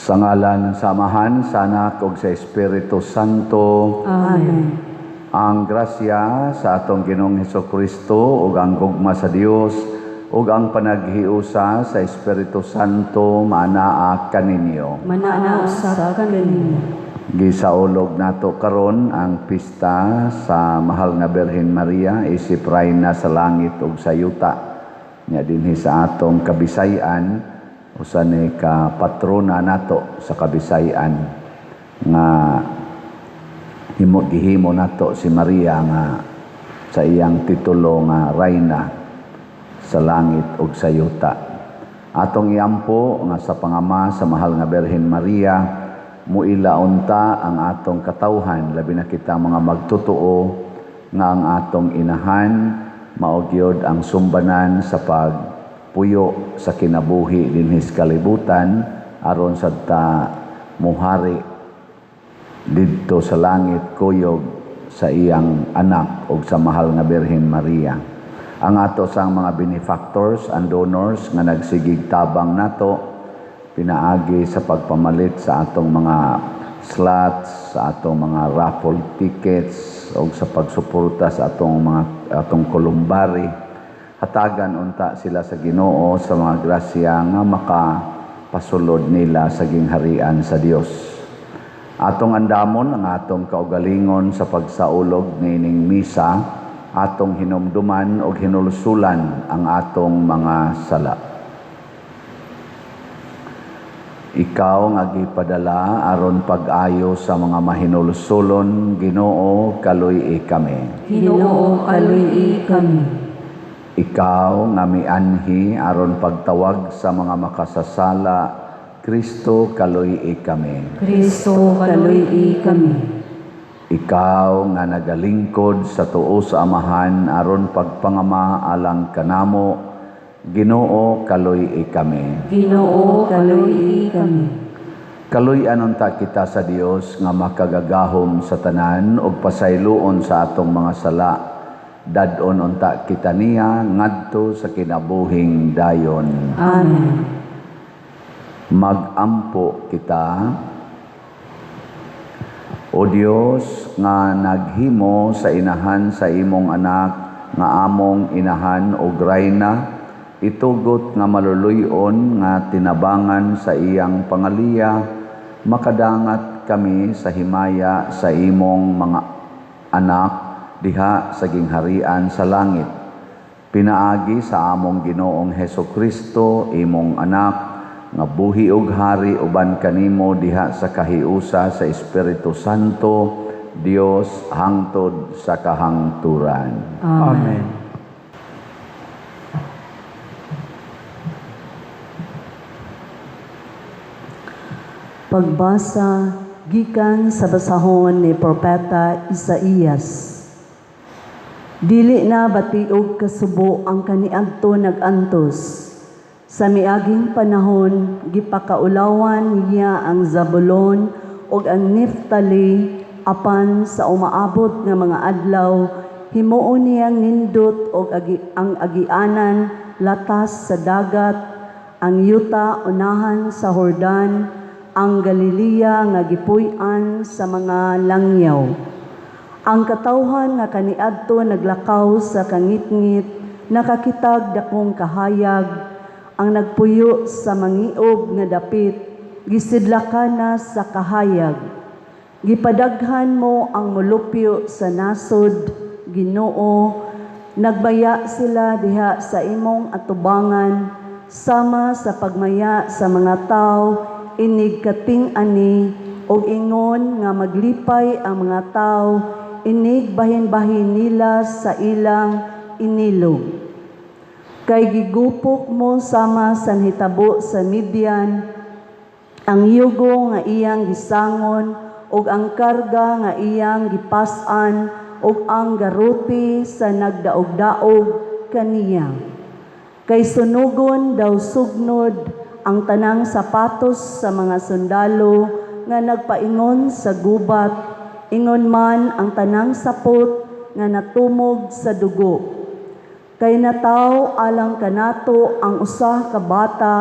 Sa ngalan sa Amahan, sa Anak ug sa Espiritu Santo. Amen. Ang grasya sa atong Ginoong Hesukristo ug ang gugma sa Dios ug ang panaghiusa sa Espiritu Santo maanaa kaninyo. Manaa usab kaninyo. Gisaulog nato karon ang pista sa Mahal nga Birhen Maria isip rayna sa langit ug sa yuta. Nya dinhi sa atong Kabisay-an, usa ni ka patrona nato sa Kabisay-an nga himo gihimo nato si Maria nga sa iyang titulo nga rayna sa langit ug sa yuta. Atong iampo nga sa pangama sa Mahal nga Birhen Maria, muila unta ang atong katawhan, labi na kita mga magtotoo, nga ang atong inahan mao gyud ang sumbanan sa pagpuyo sa kinabuhi dinhi sa kalibutan aron sad ta muhari didto sa langit kuyog sa iyang anak ug sa Mahal nga Birhen Maria. Ang ato sang mga benefactors and donors nga nagsigig tabang nato pinaagi sa pagpamalit sa atong mga slots, sa atong mga raffle tickets ug sa pagsuporta sa atong columbary. Hatagan unta sila sa Ginoo sa mga grasya nga makapasulod nila sa gingharian sa Dios. Atong andamon ang atong kaugalingon sa pagsaulog niining misa, atong hinumduman og hinulsulan ang atong mga sala. Ikaw nga gipadala aron pag-ayo sa mga mahinulsulon, Ginoo, kaluy-i kami. Ginoo, kaluy-i kami. Ikaw nga mianhi aron pagtawag sa mga makasasala, Kristo, kaluy-i kami. Kristo, kaluy-i kami. Ikaw nga nagalingkod sa tuo sa Amahan aron pagpangama alang kanamo, Ginoo, kaluy-i kami. Ginoo, kaluy-i kami. Kaluy-an unta kita sa Dios nga makagagahom sa tanan ug pasayloon sa atong mga sala. Dad-on unta kita niya ngadto sa kinabuhing dayon. Amen. Magampo kita. O Dios nga naghimo sa inahan sa imong anak nga among inahan og rayna, itugot nga maluluy-on nga tinabangan sa iyang pangaliya, makadangat kami sa himaya sa imong mga anak diha sa gingharian sa langit. Pinaagi sa among Ginoong Hesukristo, imong anak, nga buhi og hari uban kanimo diha sa kahiusa sa Espiritu Santo, Dios, hangtod sa kahangturan. Amen. Pagbasa gikan sa basahon ni Propeta Isaías. Dili na batiog kasubo ang kaniadto nag-antos. Sa miaging panahon, gipakaulawan niya ang Zabulon ug ang Neftali, apan sa umaabot nga mga adlaw, himuon niyang nindot og ang agianan latas sa dagat, ang yuta unahan sa Jordan, ang Galilea nga gipuy-an sa mga langyaw. Ang katawhan nga kaniadto naglakaw sa kangitngit, nakakitag dakong kahayag. Ang nagpuyo sa mangiob nga dapit, gisidlakan na sa kahayag. Gipadaghan mo ang molupyo sa nasod, Ginoo, nagbaya sila diha sa imong atubangan, sama sa pagmaya sa mga tawo inig kating-ani, og ingon nga maglipay ang mga tawo inig bahin-bahin nila sa ilang inilog. Kay gigupok mo sama sa nahitabo sa Midian, ang yugo nga iyang gisangon, ug ang karga nga iyang gipas-an, ug ang garote sa nagdaog-daog kaniya. Kay sunugon daw sugnod ang tanang sapatos sa mga sundalo nga nagpaingon sa gubat, ingon man ang tanang sapot nga natumog sa dugo. Kay nataw alang kanato ang usa ka bata,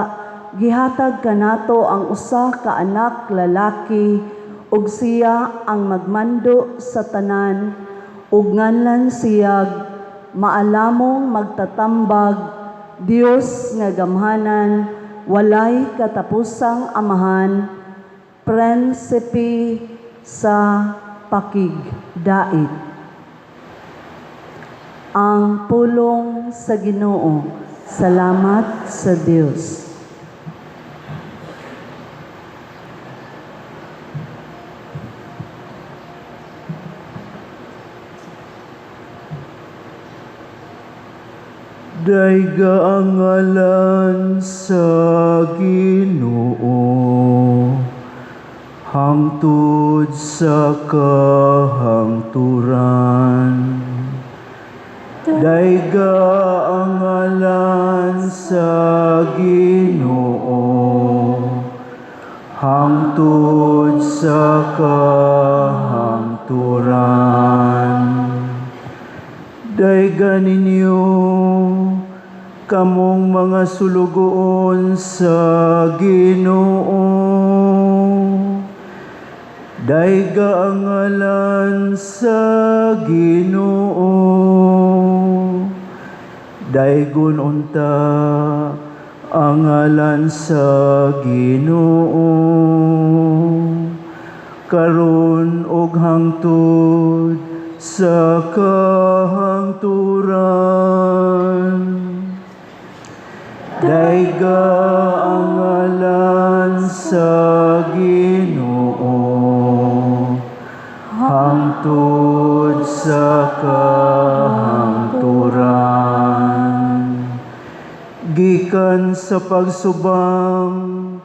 gihatag kanato ang usa ka anak lalaki, ug siya ang magmando sa tanan, ug nganlan siyag Maalamong Magtatambag, Dios nga Gamhanan, Walay Katapusang Amahan, Prinsipe sa Pakigdait. Ang pulong sa Ginoo. Salamat sa Dios. Dayga ang ngalan sa Ginoo hangtod sa kahangturan. Dayga ang ngalan sa Ginoo hangtod sa kahangturan. Dayga ninyo kamong mga sulugoon sa Ginoo. Dayga ang ngalan sa Ginoo. Daygon unta ang ngalan sa Ginoo. Karon og hangtod sa kahangturan. Dayga ang ngalan sa Ginoo hangtod sa kahangturan. Gikan sa pagsubang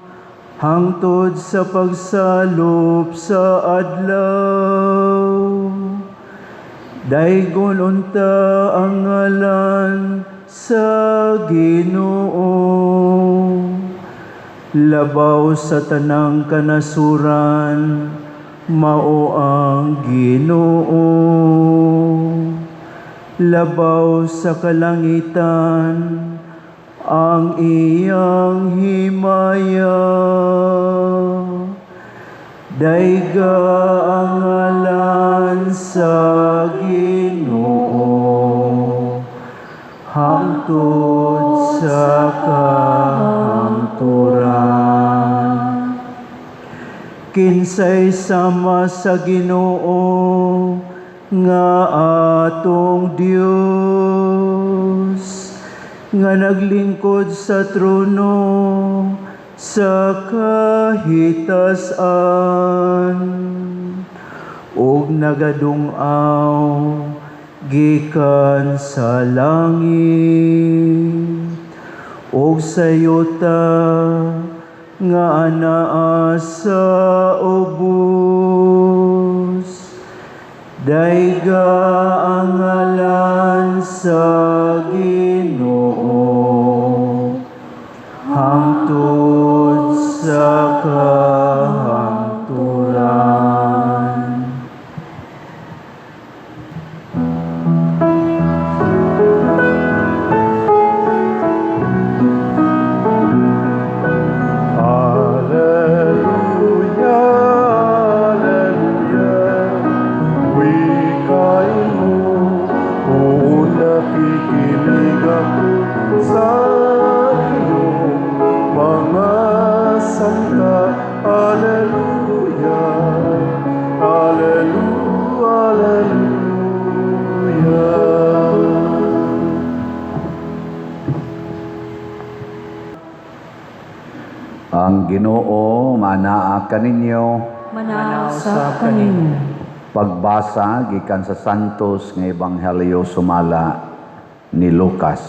hangtod sa pagsalop sa adlaw. Daygon unta ang ngalan sa Ginoo. Labaw sa tanang kanasuran, mao ang Ginoo. Labaw sa kalangitan, ang iyang himaya. Dayga ang ngalan sa Ginoo hangtod sa kahangturan. Kinsay sama sa Ginoo nga atong Dios, nga naglingkod sa trono sa kahitasan, ug nagadung-aw gikan sa langit, ug sa yuta nga anaa sa ubos. Dayga ang ngalan sa Ginoo hangtod sa kahangturan. Alleluia, alleluia, wikain mo, kung nakikinig ako sa iyong mga salita. Alleluia, alleluia, alleluia. Ang Ginoo manaa kaninyo. Manaa usab kaninyo. Pagbasa gikan sa Santos nga Ebanghelyo sumala ni Lucas.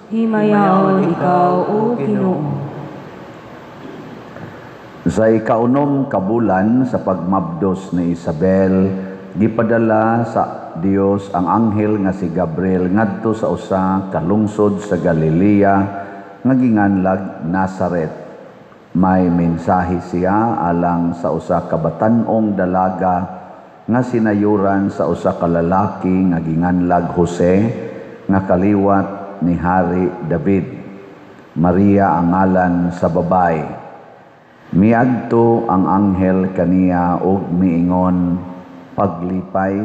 Himayaon ikaw, O Ginoo. Sa ikaunom ka bulan sa pagmabdos ni Isabel, gipadala sa Dios ang anghel nga si Gabriel ngadto sa usa ka lungsod sa Galilea nga ginganlag Nazaret. May mensahe siya alang sa usa ka batan-ong dalaga nga sinayuran sa usa ka lalaki nga ginganlag Jose nga kaliwat ni Hari David. Maria ang ngalan sa babae. Miadto ang anghel kaniya ug miingon, "Paglipay,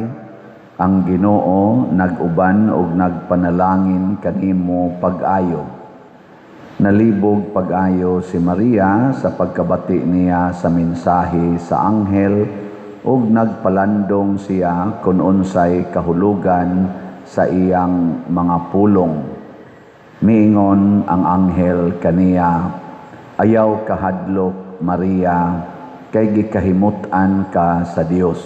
ang Ginoo nag-uban ug nagpanalangin kanimo pag-ayo." Nalibog pag-ayo si Maria sa pagkabati niya sa mensahe sa anghel ug nagpalandong siya kung unsay kahulugan sa iyang mga pulong. Miingon ang anghel kaniya, "Ayaw kahadlok, Maria, kay gikahimut-an ka sa Dios.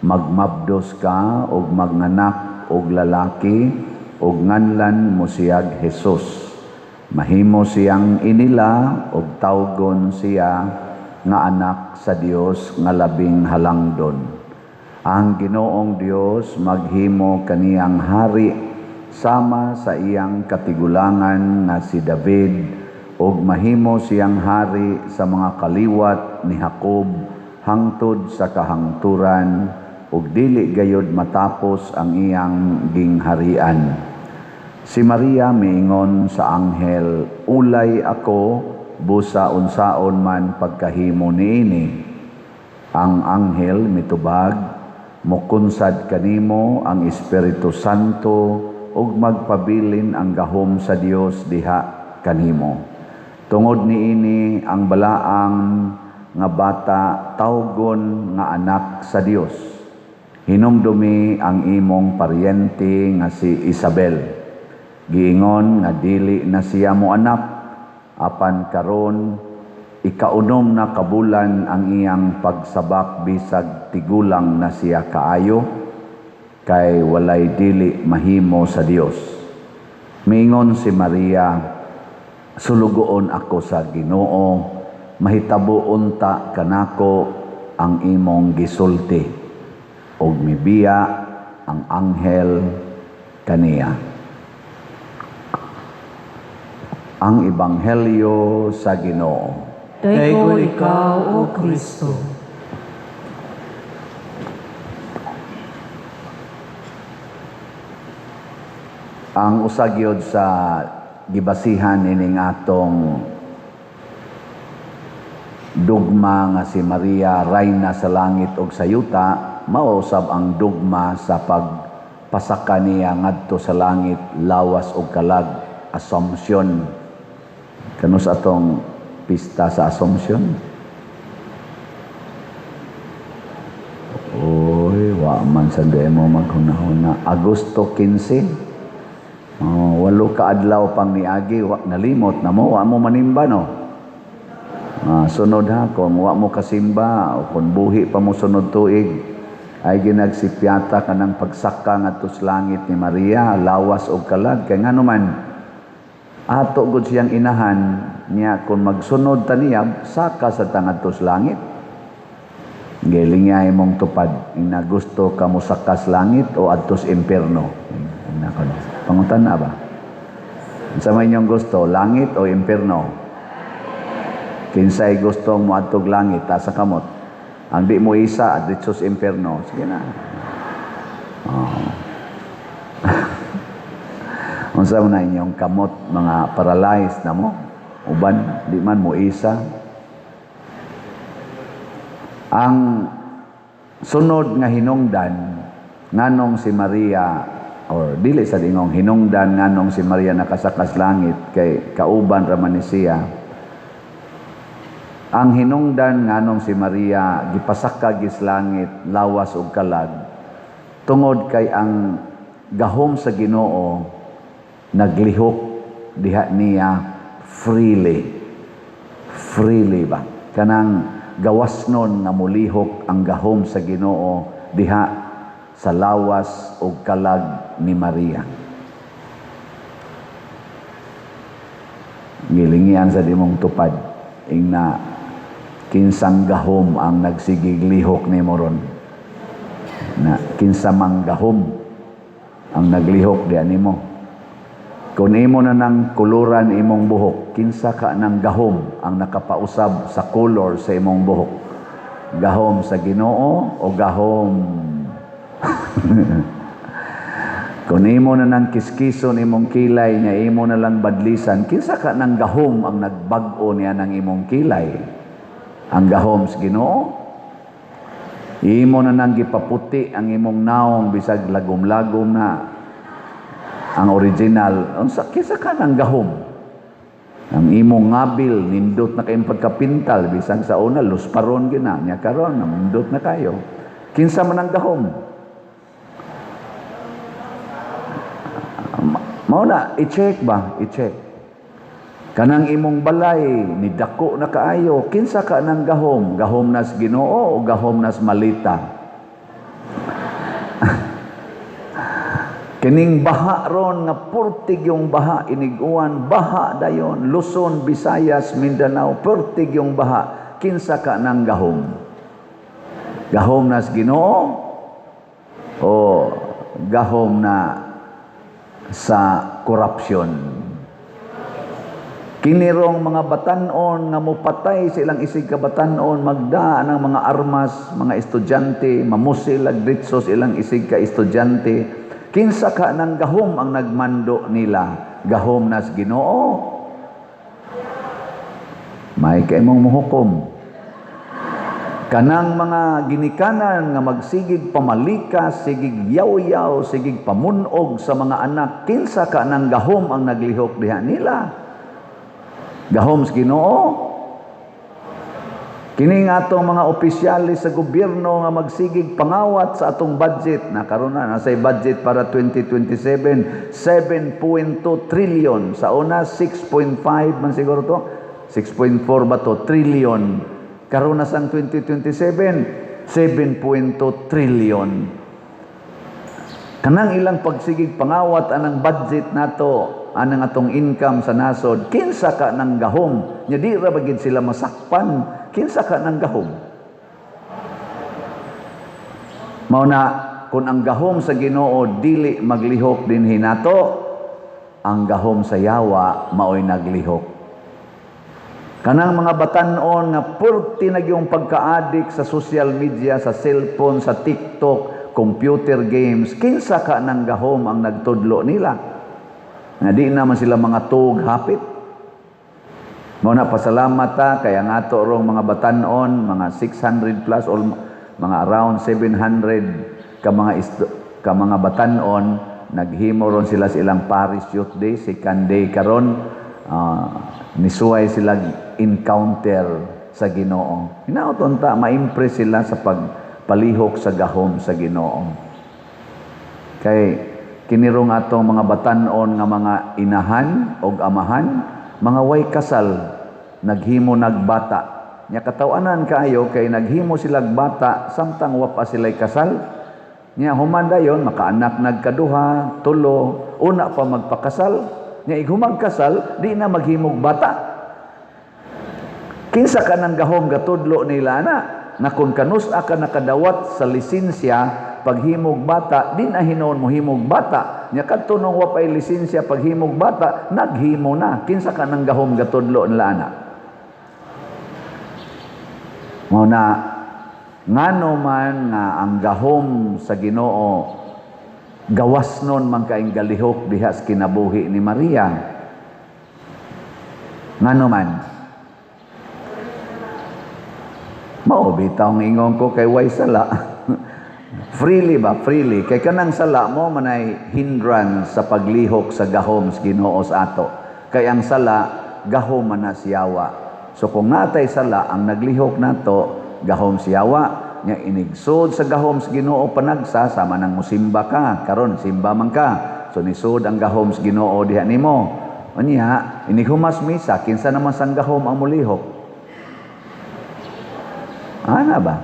Magmabdos ka ug magnganak og lalaki ug nganlan mo siyag Jesus. Mahimo siyang inila ug tawgon siya nga anak sa Dios nga labing halangdon. Ang Ginoong Dios maghimo kaniyang hari sama sa iyang katigulangan nga si David ug mahimo siyang hari sa mga kaliwat ni Jacob hangtod sa kahangturan ug dili gayod matapos ang iyang gingharian." Si Maria miingon sa anghel, "Ulay ako, busa unsaon man pagkahimo niini?" Ang anghel mitubag, "Mukunsad kanimo ang Espiritu Santo ug magpabilin ang gahom sa Dios diha kanimo. Tungod niini ang balaang nga bata tawgon nga anak sa Dios. Hinumdumi ang imong paryente nga si Isabel. Giingon nga dili na siya mo anak, apan karon ikaunom na kabulan ang iyang pagsabak bisag tigulang na siya kaayo, kay walay dili mahimo sa Dios." Miingon si Maria, "Sulugoon ako sa Ginoo, mahitabo unta kanako ang imong gisulti." Ug mibiya ang anghel kaniya. Ang Ebanghelyo sa Ginoo. Daygon ikaw, O Kristo. Ang usa gyud sa gibasihan ining atong dugma nga si Maria rayna sa langit ug sa yuta, mao usab ang dugma sa pagpasaka niya ngadto sa langit lawas ug kalag, Assumption. Kanus atong pista sa Assumption? Oy, wa man sa mo maghunahuna. Agosto 15. Oh, 8 ka adlaw pang niagi, wa nalimot na mo, wa mo manimba no. Sunod ha, kung wa mo kasimba o kung buhi pa mo sunod tuig, ay ginagsipyata ka ng pagsaka ngadto sa langit ni Maria, lawas og kalag, kay ngano man ato gud siyang inahan niya, kung magsunod ta niya, saka sa ngadto sa langit. Giling niya imong tupad, ina gusto ka mo saka sa langit o adto sa impierno. Ina ko. Pangutan na ba? Unsa may inyong gusto, langit o impierno? Kinsay gustong moadtog langit, taas sa kamot. Ang di mo isa, adto sa impierno. Sige na. Oh. Unsa man na inyong kamot, mga paralyzed na mo? Uban, di man mo isa. Ang sunod nga hinungdan, nganong si Maria, or dili sa dingong hinungdan nganong si Maria nakasakas langit, kay kauban raman ni siya. Ang hinungdan nganong si Maria gipasaka gis langit lawas ug kalag, tungod kay ang gahom sa Ginoo naglihok diha niya freely. Freely ba? Kanang gawasnon nga molihok ang gahom sa Ginoo diha sa lawas ug kalag ni Maria. Gilingian sa dimong tupad ingna kinsang gahom ang nagsigig lihok nimo ron. Na kinsa mang gahom ang naglihok diha nimo. Kung imo na nang kuluran imong buhok, kinsa ka nang gahom ang nakapausab sa color sa imong buhok? Gahom sa Ginoo o gahom? Kung imo na nang kiskison imong kilay nya imo na lang badlisan, kinsa ka nang gahom ang nagbag-o niya ng imong kilay? Ang gahom sa Ginoo? Imo na nang gipaputi ang imong naong bisag lagom-lagom na ang original. Unsa, kinsa ka nang gahom? Ang imong ngabil nindot na kayong pagkapintal bisag sa una lusparon gina nya, karon nindot na kayo. Kinsa man ang gahom? Mao na i-check ba? I-check. Kanang imong balay ni dako na kaayo, kinsa ka nang gahom? Gahom nas Ginoo o gahom nas malita? Kining baha ron nga purtig yung baha inig-uwan, baha dayon Luzon, Visayas, Mindanao, purtig yung baha, kinsa ka nang gahom? Gahom nas Ginoo o gahom na sa korupsyon? Kinirong mga batan-on nga mopatay sa ilang isig ka batan-on, magda ng mga armas, mga estudyante, mamusil ag ditso sa ilang isig ka estudyante, kinsa ka nang gahom ang nagmando nila? Gahom nas Ginoo? May kay mong muhukom. Kanang mga ginikanan nga magsigig pamalikas, sigig yaw-yaw, sigig pamunog sa mga anak, kinsa ka nang gahom ang naglihok diha nila? Gahom sa Ginoo? Kini nga atong mga opisyalis sa gobyerno nga magsigig pangawat sa atong budget, na karon na nasay budget para 2027, 7.2 trillion. Sa una 6.5 man siguro to, 6.4 ba to trillion. Karon na sang 2027, 7.2 trillion. Kanang ilang pagsigig pangawat anang budget nato, anang atong income sa nasod, kinsa ka nang gahom? Nya di ra ba gid sila masakpan? Kinsa ka nang gahom? Mao na kung ang gahom sa Ginoo dili maglihok dinhi nato, ang gahom sa yawa maoy naglihok. Kanang mga batan-on nga purti na yung pagka-addict sa social media, sa cellphone, sa TikTok, computer games, kinsa ka nang gahom ang nagtudlo nila? Nga di naman sila mga tug hapit. Mao na pasalamat ta kaya nga ato rong mga batan-on, mga 600 plus or mga around 700 ka mga batan-on, naghimo ron sila sa ilang Parish Youth Day, second day karon, nisuway sila encounter sa Ginoo. Hinaot unta ma-impress sila sa pagpalihok sa gahom sa Ginoo. Kay kinirong atong mga batan-on nga mga inahan og amahan, mga way kasal, naghimo nagbata. Nya kataw-anan kaayo kay naghimo silag bata samtang wa pa sila'y kasal. Nya human dayon makaanak nagkaduha, tulo, una pa magpakasal. Nya ig kasal, di na maghimog bata. Kinsa ka nang gahom gatudlo nila na na kung kanus-a ka nakadawat sa lisensya paghimog bata, di na hinuon mo himog bata. Nya kadto nung wa pay lisensya paghimog bata, naghimo na. Kinsa ka nang gahom gatudlo nila ana? Mao na ngano man nga ang gahom sa Ginoo gawas nun man kaing galihok diha sa kinabuhi ni Maria. Ngano man? Mao bitaw ang ingon ko kay way sala. Freely ba? Freely. Kay kanang sala mo manay hindrance sa paglihok sa gahom sa Ginoo sa ato. Kay ang sala gahom man na siyawa. So kung natay sala ang naglihok nato gahom siyawa, nya inigsod sa gahom sa Ginoo panagsa sama nang musimba ka, karon simba man ka. So nisod ang gahom sa Ginoo diha nimo. Unya inighumas misa, kinsa naman sang gahom ang mulihok? Ana ba?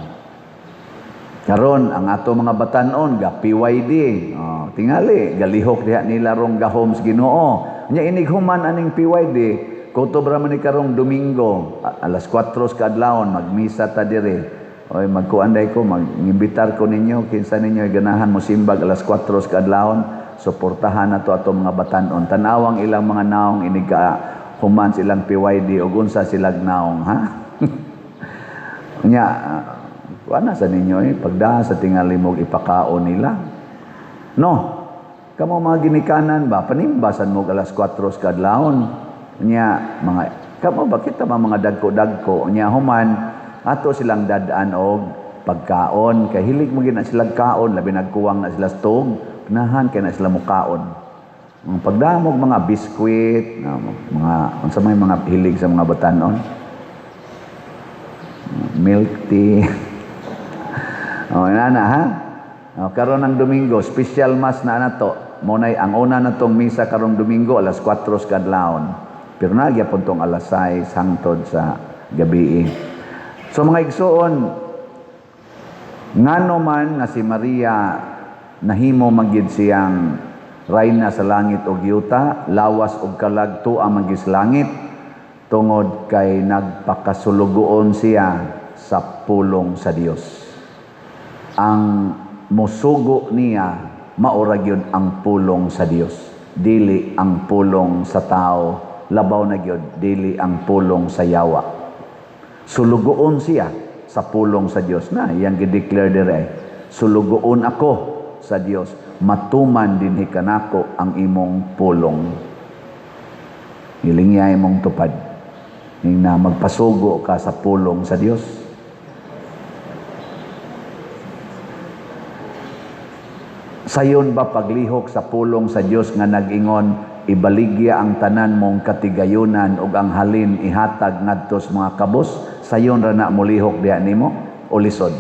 Karon ang ato mga batan-on ga PYD, oh, tingali galihok diha nila rong gahom sa Ginoo. Nya inighuman aning PYD, kutob ra man ni karong Domingo, alas 4 sa kaadlawon magmisa ta dire. Oy, magkuan day ko, mag-imbitar ko ninyo, kinsa ninyo ganahan mo simbag alas 4 sa kaadlawon, suportahan nato ato mga batan-on. Tanawang ilang mga naong inig ka human silang PYD ug unsa silag naong, ha? Nya, wala sa ninyo pagda sa tingali mog ipakaon nila. No. Kamo mga ginikanan ba, panimbasan mo alas 4 sa kadlawon. Nya mga kamo ba kita ba mga dagko-dagko nya human ato silang dad-an og pagkaon kay hilig mo gid na sila kaon, labi nagkuwang na sila stog, nahan kay na sila mukaon. Ang pagdamog mga biskwit, mga unsa may mga hilig sa mga batanon, milk tea. Oh, na ha. Oh, karon ang Domingo, special mass na nato. Mo nay ang una natong misa karong Domingo alas 4 sa kadlawon. Pero naa gyapon tong alas 6 hangtod sa gabi. So mga igsoon, ngano man nga si Maria nahimo magyud siyang rayna sa langit ug yuta, lawas ug kalag tuwa man gyud sa langit, tungod kay nagpakasulugoon siya sa pulong sa Dios. Ang musugo niya maura gyud ang pulong sa Dios, dili ang pulong sa tao, labaw na gyud dili ang pulong sa yawa. Sulugoon siya sa pulong sa Dios na iyang gi-declare dire, sulugoon ako sa Dios, matuman dinhi kanako ang imong pulong. Hilingya imong tupad ning na magpasugo ka sa pulong sa Dios. Sayon ba paglihok sa pulong sa Dios nga nag-ingon, ibaligya ang tanan mong katigayunan ug ang halin ihatag ngadto sa mga kabos, sayon ra na molihok diha nimo o lisod?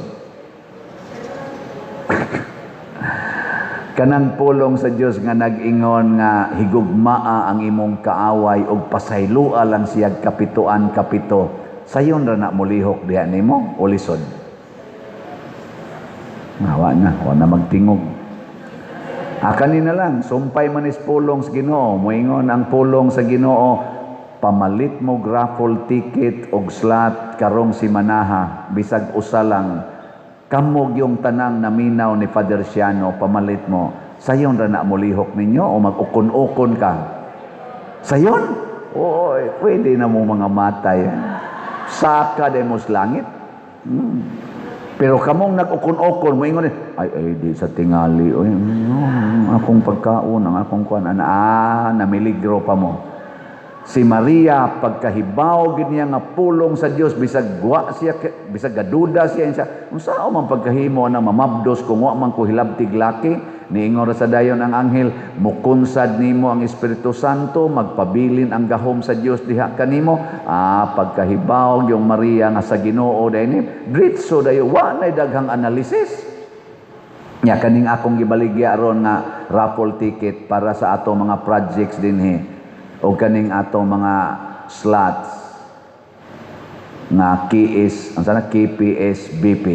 Kanang pulong sa Dios nga nag-ingon nga higugmaa ang imong kaaway ug pasayloa lang siyag kapituan kapito, sayon ra na molihok diha nimo o lisod? Wa na, wa na magtingog. Kanina lang, sumpay manis pulong sa Ginoo. Moingon ang pulong sa Ginoo, pamalit mo raffle ticket og slot karong simanaha, bisag usa lang. Kamog yung tanang naminaw ni Father Siano, pamalit mo. Sayon ra na molihok ninyo o mag-ukon-ukon ka? Sayon? Oy, pwede na mo mga matay. Saka demos langit. Pero kamong nag-ukon-ukon, moingon ni, ay, ay, di sa tingali, oy, akong pagkaon, ang akong kuan, namiligro pa mo. Si Maria, pagkahibaw gid niya nga pulong sa Dios, bisag gwa siya, bisag gaduda siya, siya, unsa man pagkahimo na mamabdos kung wa man ko hilabtig laki, niingon ra sa dayon ang anghel, mukunsad nimo ang Espiritu Santo, magpabilin ang gahom sa Dios diha kanimo. Pagkahibaw yung Maria nga sa Ginoo dayni, diretso dayo, wa nay daghang analisis. Nya kaning akong gibaligya ron nga raffle ticket para sa ato mga projects dinhi o kaning ato mga slots nga KS, ang sana KPSBP.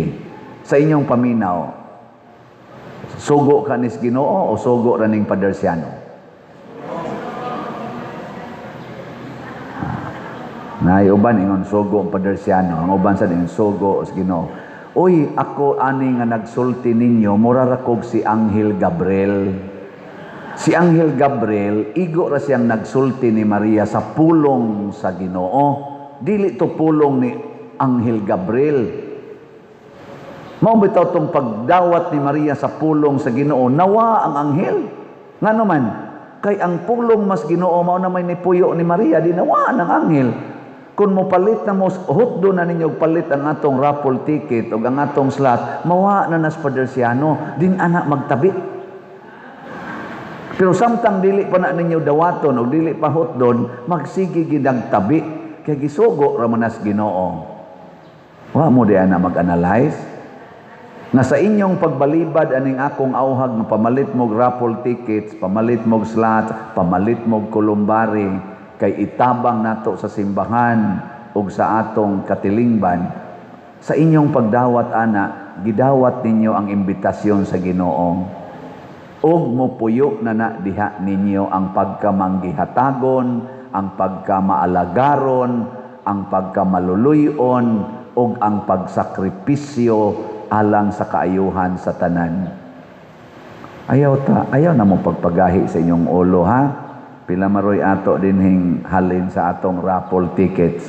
Sa inyong paminaw, sugo ka nis Ginoo o sugo ra ning Pader Siano? Naay uban ingon sugo ang Pader Siano, ang uban sa ingon sugo sa Ginoo. Uy, ako ani nga nagsulti ninyo, mura ra kog si Anghel Gabriel. Si Anghel Gabriel, igo ra siyang nagsulti ni Maria sa pulong sa Ginoo. Dili to pulong ni Anghel Gabriel. Mao bitaw tong pagdawat ni Maria sa pulong sa Ginoo, nawa ang anghel. Ngano man, kay ang pulong mas Ginoo mao na may nipuyo ni Maria, di nawa ang anghel. Kung mopalit na mo, hutdo na ninyo palit ang atong raffle ticket o ang atong slot, mawa na nas Pader Siano, din anak magtabi. Pero samtang dili pa na ninyo dawaton o dili pa hutdon, magsige gid ang tabi kay gisugo ra man nas Ginoo. Wa mo di ana mag-analyze nga sa inyong pagbalibad aning akong auhag nga pamalit mog raffle tickets, pamalit mog slot, pamalit mog kolumbari, kay itabang nato sa simbahan ug sa atong katilingban. Sa inyong pagdawat ana, gidawat ninyo ang imbitasyon sa Ginoo. Ug mopuyo na na diha ninyo ang pagkamanggihatagon, ang pagkamaalagaron, ang pagkamaluluyon, ug ang pagsakripisyo alang sa kaayuhan sa tanan. Ayaw na mo pagpagahi sa inyong ulo, ha? Pila maroy ato dinhing halin sa atong raffle tickets.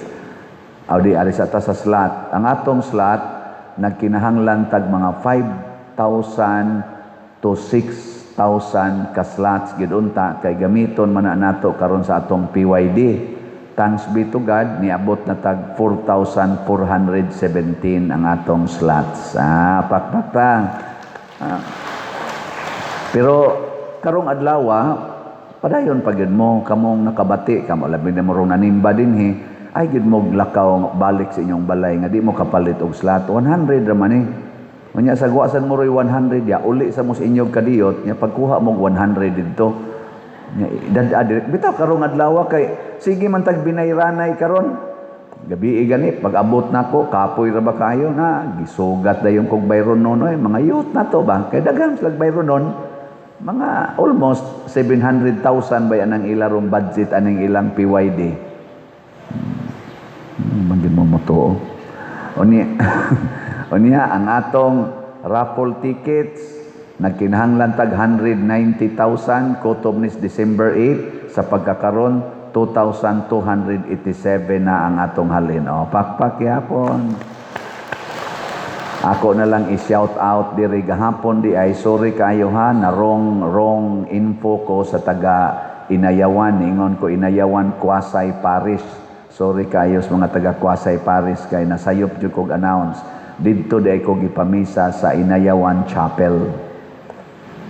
Aw di ari sa ta sa slot. Ang atong slot nagkinahanglan tag mga 5,000 to 6,000 6,000 ka slots gid unta kay gamiton man na nato karon sa atong PYD. Thanks be to God, niabot na tag 4,417 ang atong slots. Ah, pakpak ta. Ah. Pero karong adlaw, padayon pa gyud mo kamong nakabati kamo, labi na mo rong nanimba dinhi, ay gyud mo lakaw balik sa inyong balay nga di mo kapalit og slot. 100 ra man eh. Unya sa guwasan mo roy 100 ya, uli sa mo sa inyong kadiyot nya pagkuha mo 100 didto. Nya dad bitaw karong adlaw kay sige man tag binayranay karon. Gabi gani pag abot nako, kapoy ra ba kayo na gisugat dayon kog bayron noon oy, mga youth na to ba kay daghan sila bayron noon, mga almost 700,000 ba yan ang ilarong budget aning ilang PYD. Man mo mo. Unya ang atong raffle tickets nagkinahanglan tag 190,000 kutob nis December 8, sa pagkakaron 2,287 na ang atong halin. O, pakpak yapon. Ako na lang i-shout out diri gahapon di ay, sorry kaayo ha, na wrong wrong info ko sa taga Inayawan. Ingon ko Inayawan Quasi Parish. Sorry kaayo sa mga taga Quasi Parish kay nasayop jud kog announce. Didto di ay ko gipamisa sa Inayawan Chapel.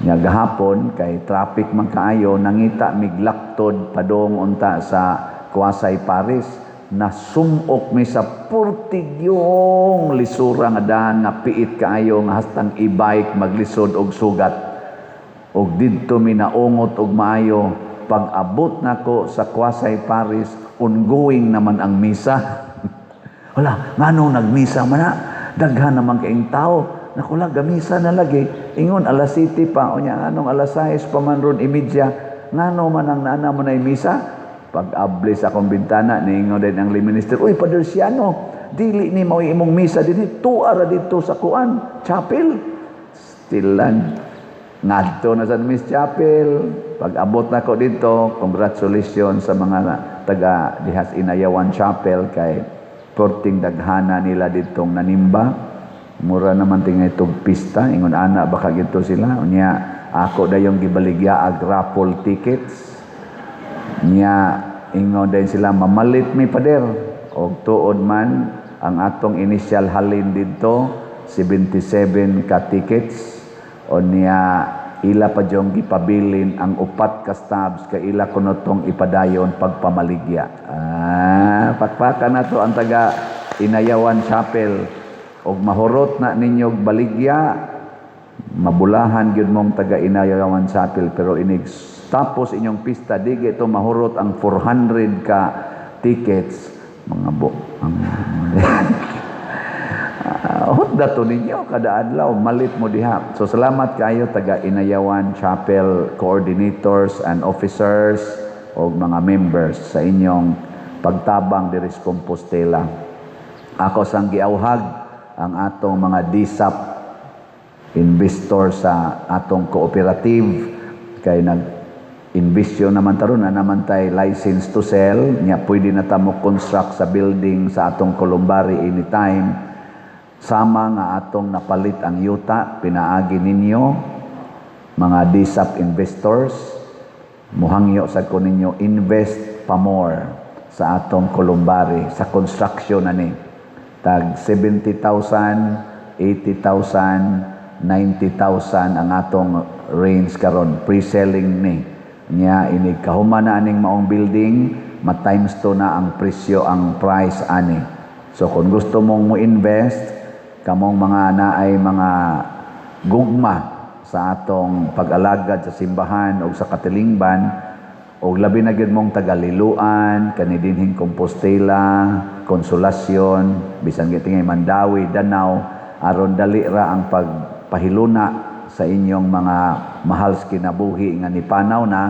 Nya gahapon kay traffic man kaayo, nangita miglaktod padong unta sa Quasi Parish, nasumok mi sa purtigyong lisura nga daan nga piit kaayo nga hastang e-bike maglisod og sugat. Og didto mi naungot og maayo. Pag abot nako sa Quasi Parish, ongoing naman ang misa. Wala, ngano nagmisa man na? Daghan naman kaing tao. Nakula, gamisa na lagi. Ingon, alas 7 pa. Unya, anong alas 6 pa man ron, imidya. Ngano man ang naana mo na misa? Pag abli sa akong bintana, niingon din ang lay minister, "Uy, Padre Siano, dili ni mao imong misa dinhi, tuara ra dito sa kuan, chapel." Stilan. Ngadto na sa Miss Chapel. Pag abot na ko dito, congratulations sa mga taga dihas Inayawan Chapel kay perting daghana nila ditong nanimba. Mura naman tingay itong pista, ingon ana baka gito sila. Unya, ako dayong gibaligya ag raffle tickets. Nya ingon din sila, "Mamalit mi, pader." Og tuod man ang atong initial halin didto 77 ka tickets. O niya ila pa dyong gipabilin ang upat ka stubs kay ila kuno tong ipadayon pagpamaligya. Ah, pakpakan na to ang taga Inayawan Chapel og mahurot na ninyo baligya, mabulahan gyud mong taga Inayawan Chapel, pero inig tapos inyong pista di ito mahurot ang 400 ka tickets, mga bo ang hutda to ninyo kada adlaw malit mo diha. So salamat kayo taga Inayawan Chapel coordinators and officers o mga members sa inyong pagtabang diri sa Compostela. Ako sang giawhag ang atong mga DSAP investor sa atong cooperative kay nag imbisyon naman taron na naman tay license to sell nya pwede na ta mo construct sa building sa atong columbary anytime, sama nga atong napalit ang yuta pinaagi ninyo mga DSAP investors. Muhangyo sa ko ninyo, invest pa more sa atong columbary sa construction ani tag 70,000, 80,000, 90,000 ang atong range karon pre-selling ni. Nya inig kahuman na aning maong building, ma times 2 na ang presyo, ang price ani. So kung gusto mong mo invest, kamong mga naay mga gugma sa atong pag-alagad sa simbahan o sa katilingban o labi na gyud mong taga-Liloan, kani dinhing Compostela, Consolacion, bisan gitingay Mandaue, Danao, aron dali ra ang pagpahiluna sa inyong mga mahal sa kinabuhi nga nipanaw na,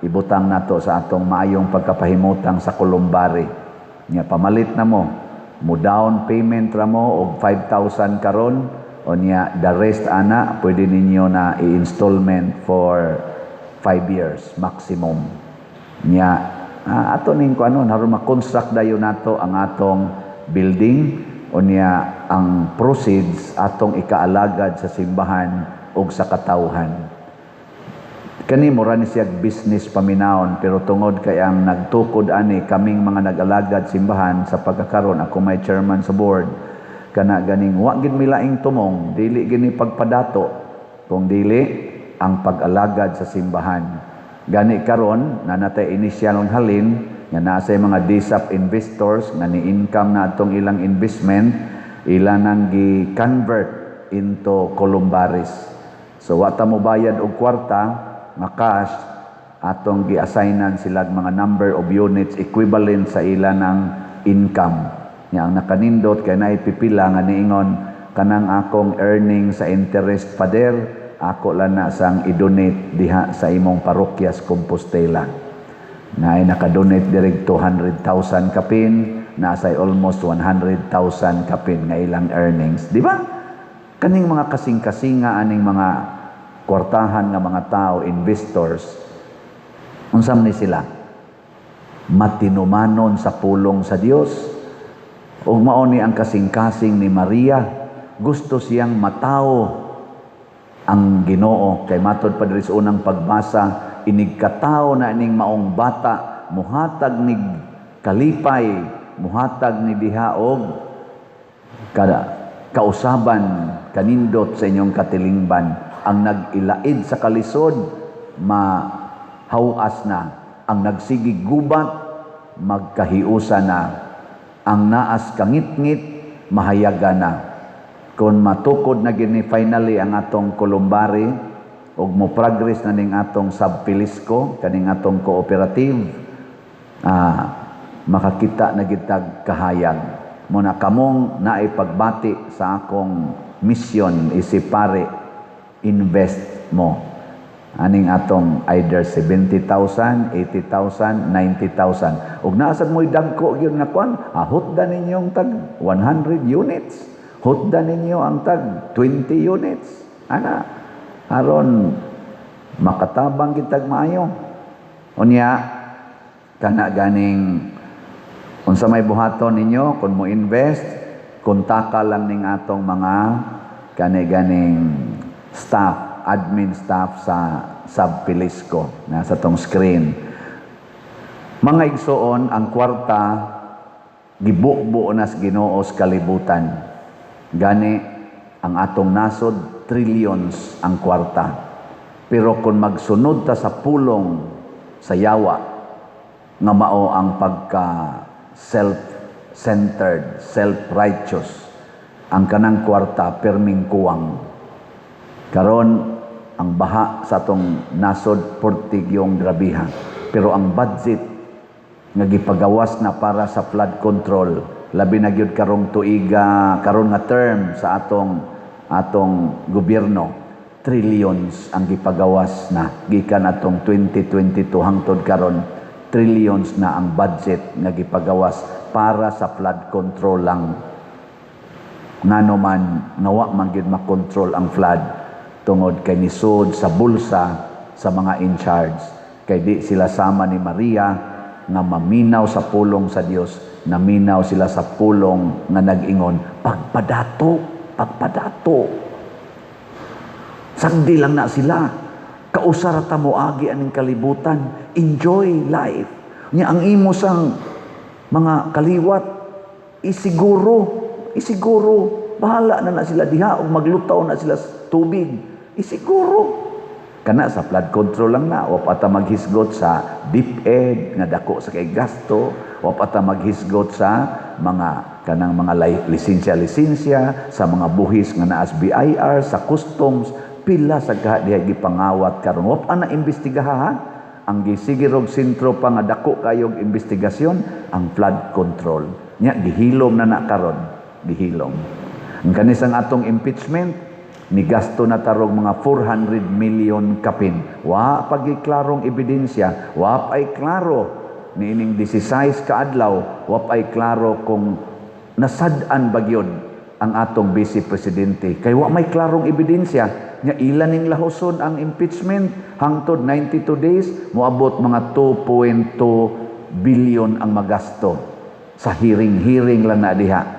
ibutang nato sa atong maayong pagkapahimutang sa columbary. Nya pamalit na mo, mo down payment ra mo og 5,000 karon, o niya the rest ana pwede ninyo na i-installment for 5 years maximum. Nya ato ning ko ano aron ma-construct dayon nato ang atong building, o niya ang proceeds atong ikaalagad sa simbahan ug sa katawhan. Kani mura ni siya business paminawon, pero tungod kay ang nagtukod ani kaming mga nag-alagad simbahan sa pagkakaron, ako may chairman sa board, kana ganing wa gid milaing tumong, dili gini pagpadato kung dili ang pag-alagad sa simbahan. Gani karon nanatay initial ang halin nga naa say mga DSAP investors nga ni income na atong ilang investment, ila nang gi-convert into columbaris. So wa ta mo bayad og kwarta nga cash, atong gi-assignan sila mga number of units equivalent sa ila ng income. Nya ang nakanindot kay naay pipila nga niingon, "Kanang akong earning sa interest, Father, ako lang na sang i-donate diha sa imong parokya sa Compostela." Naay nakadonate direct 200,000 kapin, nasa almost 100,000 kapin nga ilang earnings. Di ba? Kaning mga kasing-kasinga aning mga kwartahan nga mga tao, investors, unsam ni sila? Matinumanon sa pulong sa Dios. Ug mao ni ang kasing-kasing ni Maria, gusto siyang matawo ang Ginoo kay matod pa diri sa unang pagbasa, inigkatawo na ining maong bata, muhatag ni kalipay, muhatag ni diha og kada kausaban kanindot sa inyong katilingban. Ang nag-ilaid sa kalisod, mahawas na. Ang nagsigig gubat, magkahiusa na. Ang naas kangitngit, mahayaga na. Kung matukod na gini finally ang atong columbary ug mo progress na ning atong subpilisco, kaning atong cooperative, makakita na gitag kahayag mo na kamong naay pagbati sa akong mission isip pare, invest mo aning atong either 70,000, 80,000, 90,000. Ug naasad mo'y dagko gyud nga kwan, hutda ninyong tag 100 units. Hutda ninyo ang tag 20 units. Ana, aron makatabang kitag maayo. Unya, kana ganing unsa may buhaton ninyo kung mo invest, kontaka lang ning atong mga kani ganing staff, admin staff sa Subpilisco nasa tong screen. Mga igsoon, ang kwarta gibubo na sa Ginoo sa kalibutan. Gani ang atong nasod, trillions ang kwarta. Pero kung magsunod ta sa pulong sa yawa nga mao ang pagka self-centered, self-righteous, ang kanang kwarta perming kuwang. Karon ang baha sa atong nasod portigyong grabiha. Pero ang budget nga gipagawas na para sa flood control, labi na gyud karong tuiga, karon nga term sa atong atong gobyerno, trillions ang gipagawas na gikan atong 2022 hangtod karon, trillions na ang budget nga gipagawas para sa flood control lang. Ngano man nga wa man gyud makontrol ang flood tungod kay nisod sa bulsa sa mga in charge, kay di sila sama ni Maria nga maminaw sa pulong sa Dios. Naminaw sila sa pulong nga nag-ingon, "Pagpadato, pagpadato." Sagdi lang na sila, kausara ta moagi aning kalibutan, enjoy life. Nya ang imo sang mga kaliwat, isiguro, isiguro, bahala na na sila diha ug maglutaw na sila sa tubig, isiguro. Kana sa flood control lang na, wa pa ta maghisgot sa DepEd nga dako sa kay gasto, wa pa ta maghisgot sa mga kanang mga lisensya-lisensya, sa mga buhis nga naas BIR, sa customs, pila sa kaha diha gipangawat karon. Wa pa na imbestigaha ha. Ang gisigirog sentro pa nga dako kayog investigasyon ang flood control. Nya gihilom na na karon, gihilom. Ang kanisang atong impeachment, ni gasto na tarog mga 400 million kapin. Wa pagi klarong ebidensya, wa pa'y klaro niining 16 ka adlaw, wa pa'y klaro kung nasad-an ba gyud ang atong vice presidente. Kay wa may klarong ebidensya nya ilan ning lahuson ang impeachment hangtod 92 days, moabot mga 2.2 billion ang magasto sa hearing-hearing lang na diha.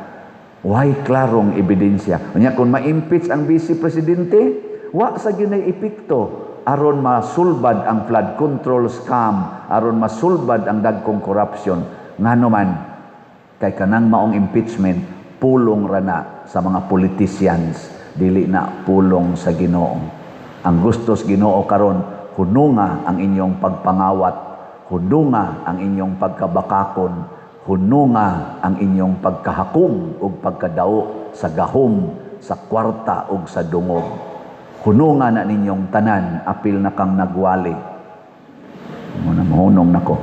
Way klarong ebidensya. Unya kung ma-impeach ang vice presidente, wa sa gyud epekto Aron masulbad ang flood control scam, aron masulbad ang dagkong corruption. Ngano man, kay kanang maong impeachment, pulong rana sa mga politicians, dili na pulong sa Ginoo. Ang gusto sa Ginoo karon, hununga ang inyong pagpangawat, hununga ang inyong pagkabakakon, hununga ang inyong pagkahakom ug pagkadao sa gahom, sa kwarta ug sa dungog. Hununga na ninyong tanan, apil na kang nagwali. Muna mahunong nako.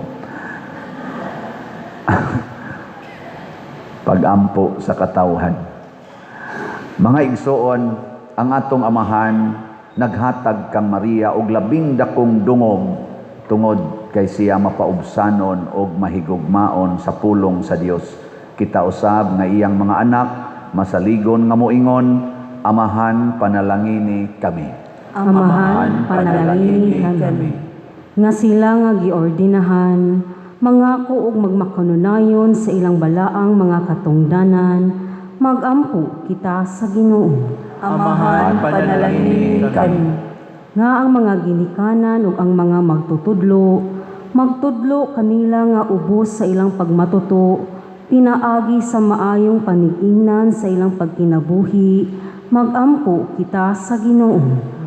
Pagampo sa katawhan. Mga igsoon, ang atong amahan naghatag kang Maria og labing dakong dungog tungod kay siya mapaubsanon og mahigugmaon sa pulong sa Dios. Kita usab nga iyang mga anak masaligon nga moingon, Amahan, panalangini kami. Amahan, panalangini kami. Nga sila nga giordinahan, mangako og magmakanunayon sa ilang balaang mga katungdanan, magampo kita sa Ginoo. Amahan, panalangini kami. Nga ang mga ginikanan ug ang mga magtutudlo, magtudlo kanila nga ubos sa ilang pagmatuto, pinaagi sa maayong panig-ingnan sa ilang pagkinabuhi, magampo kita sa Ginoo.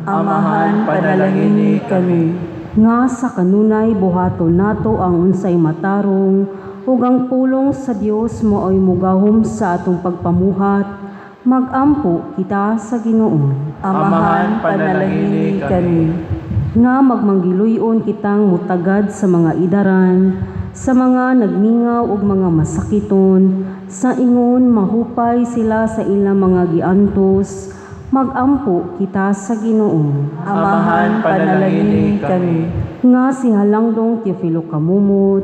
Amahan, panalangini kami. Nga sa kanunay buhaton nato ang unsay matarong ug ang pulong sa Dios maoy mugahom sa atong pagpamuhat, magampo kita sa Ginoo. Amahan, panalangini kami. Nga magmanggiluyon kitang mutagad sa mga idaran, sa mga nagmingaw ug mga masakiton, sa ingon mahupay sila sa ilang mga giantos, magampo kita sa Ginoo. Amahan, panalangini kami. Nga si Halangdong Teofilo Kamumot,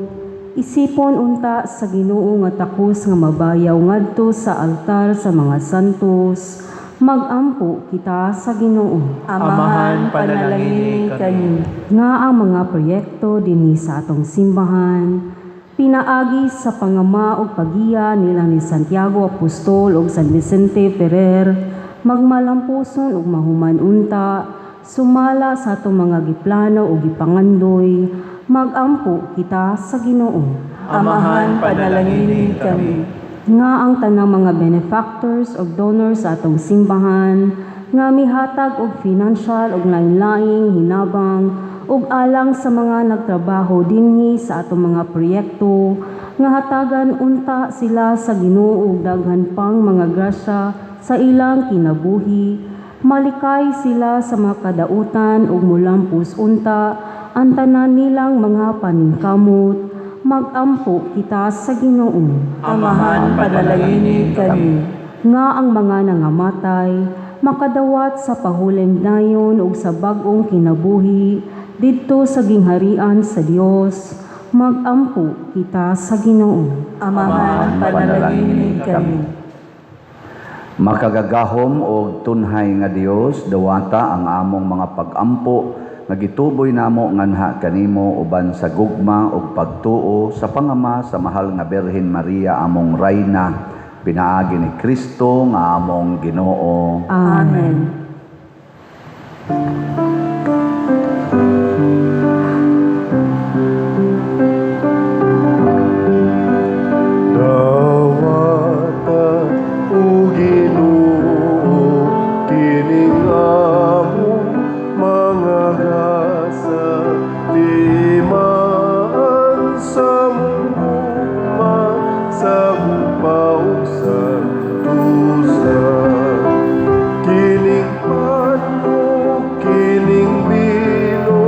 isipon unta sa Ginoo nga takos nga mabayaw ngadto sa altar sa mga santos, magampo kita sa Ginoo. Amahan, panalangini kami. Nga ang mga proyekto dinhi sa atong simbahan, pinaagi sa pangama ug pagiya nila ni Santiago Apostol ug San Vicente Ferrer, magmalampuson ug mahuman unta, sumala sa atong mga giplano ug gipangandoy, magampo kita sa Ginoo. Amahan, panalangini kami. Nga ang tanang mga benefactors ug donors sa atong simbahan nga mihatag og financial ug lain-laing hinabang ug alang sa mga nagtrabaho dinhi sa atong mga proyekto, nga hatagan unta sila sa Ginoo og daghan pang mga grasya sa ilang kinabuhi, malikay sila sa mga kadautan ug mulampos unta ang tanan nilang mga paningkamot, magampo kita sa Ginoo. Amahan, panalangini kami. Nga ang mga nangamatay makadawat sa pahuling dayon ug sa bag-ong kinabuhi didto sa gingharian sa Dios, magampo kita sa Ginoo. Amahan, panalangini kami. Makagagahom og tunhay nga Dios, dawata ang among mga pagampo nga gituboy namo nganha kanimo uban sa gugma ug pagtuo sa pangama sa mahal nga Birhen Maria among Rayna, pinaagi ni Kristo nga among Ginoo. Amen. Dawata o Ginoo kining among mga gasa, timaan sa mong sa gugma ug santusa. Kining pan ug kining bino,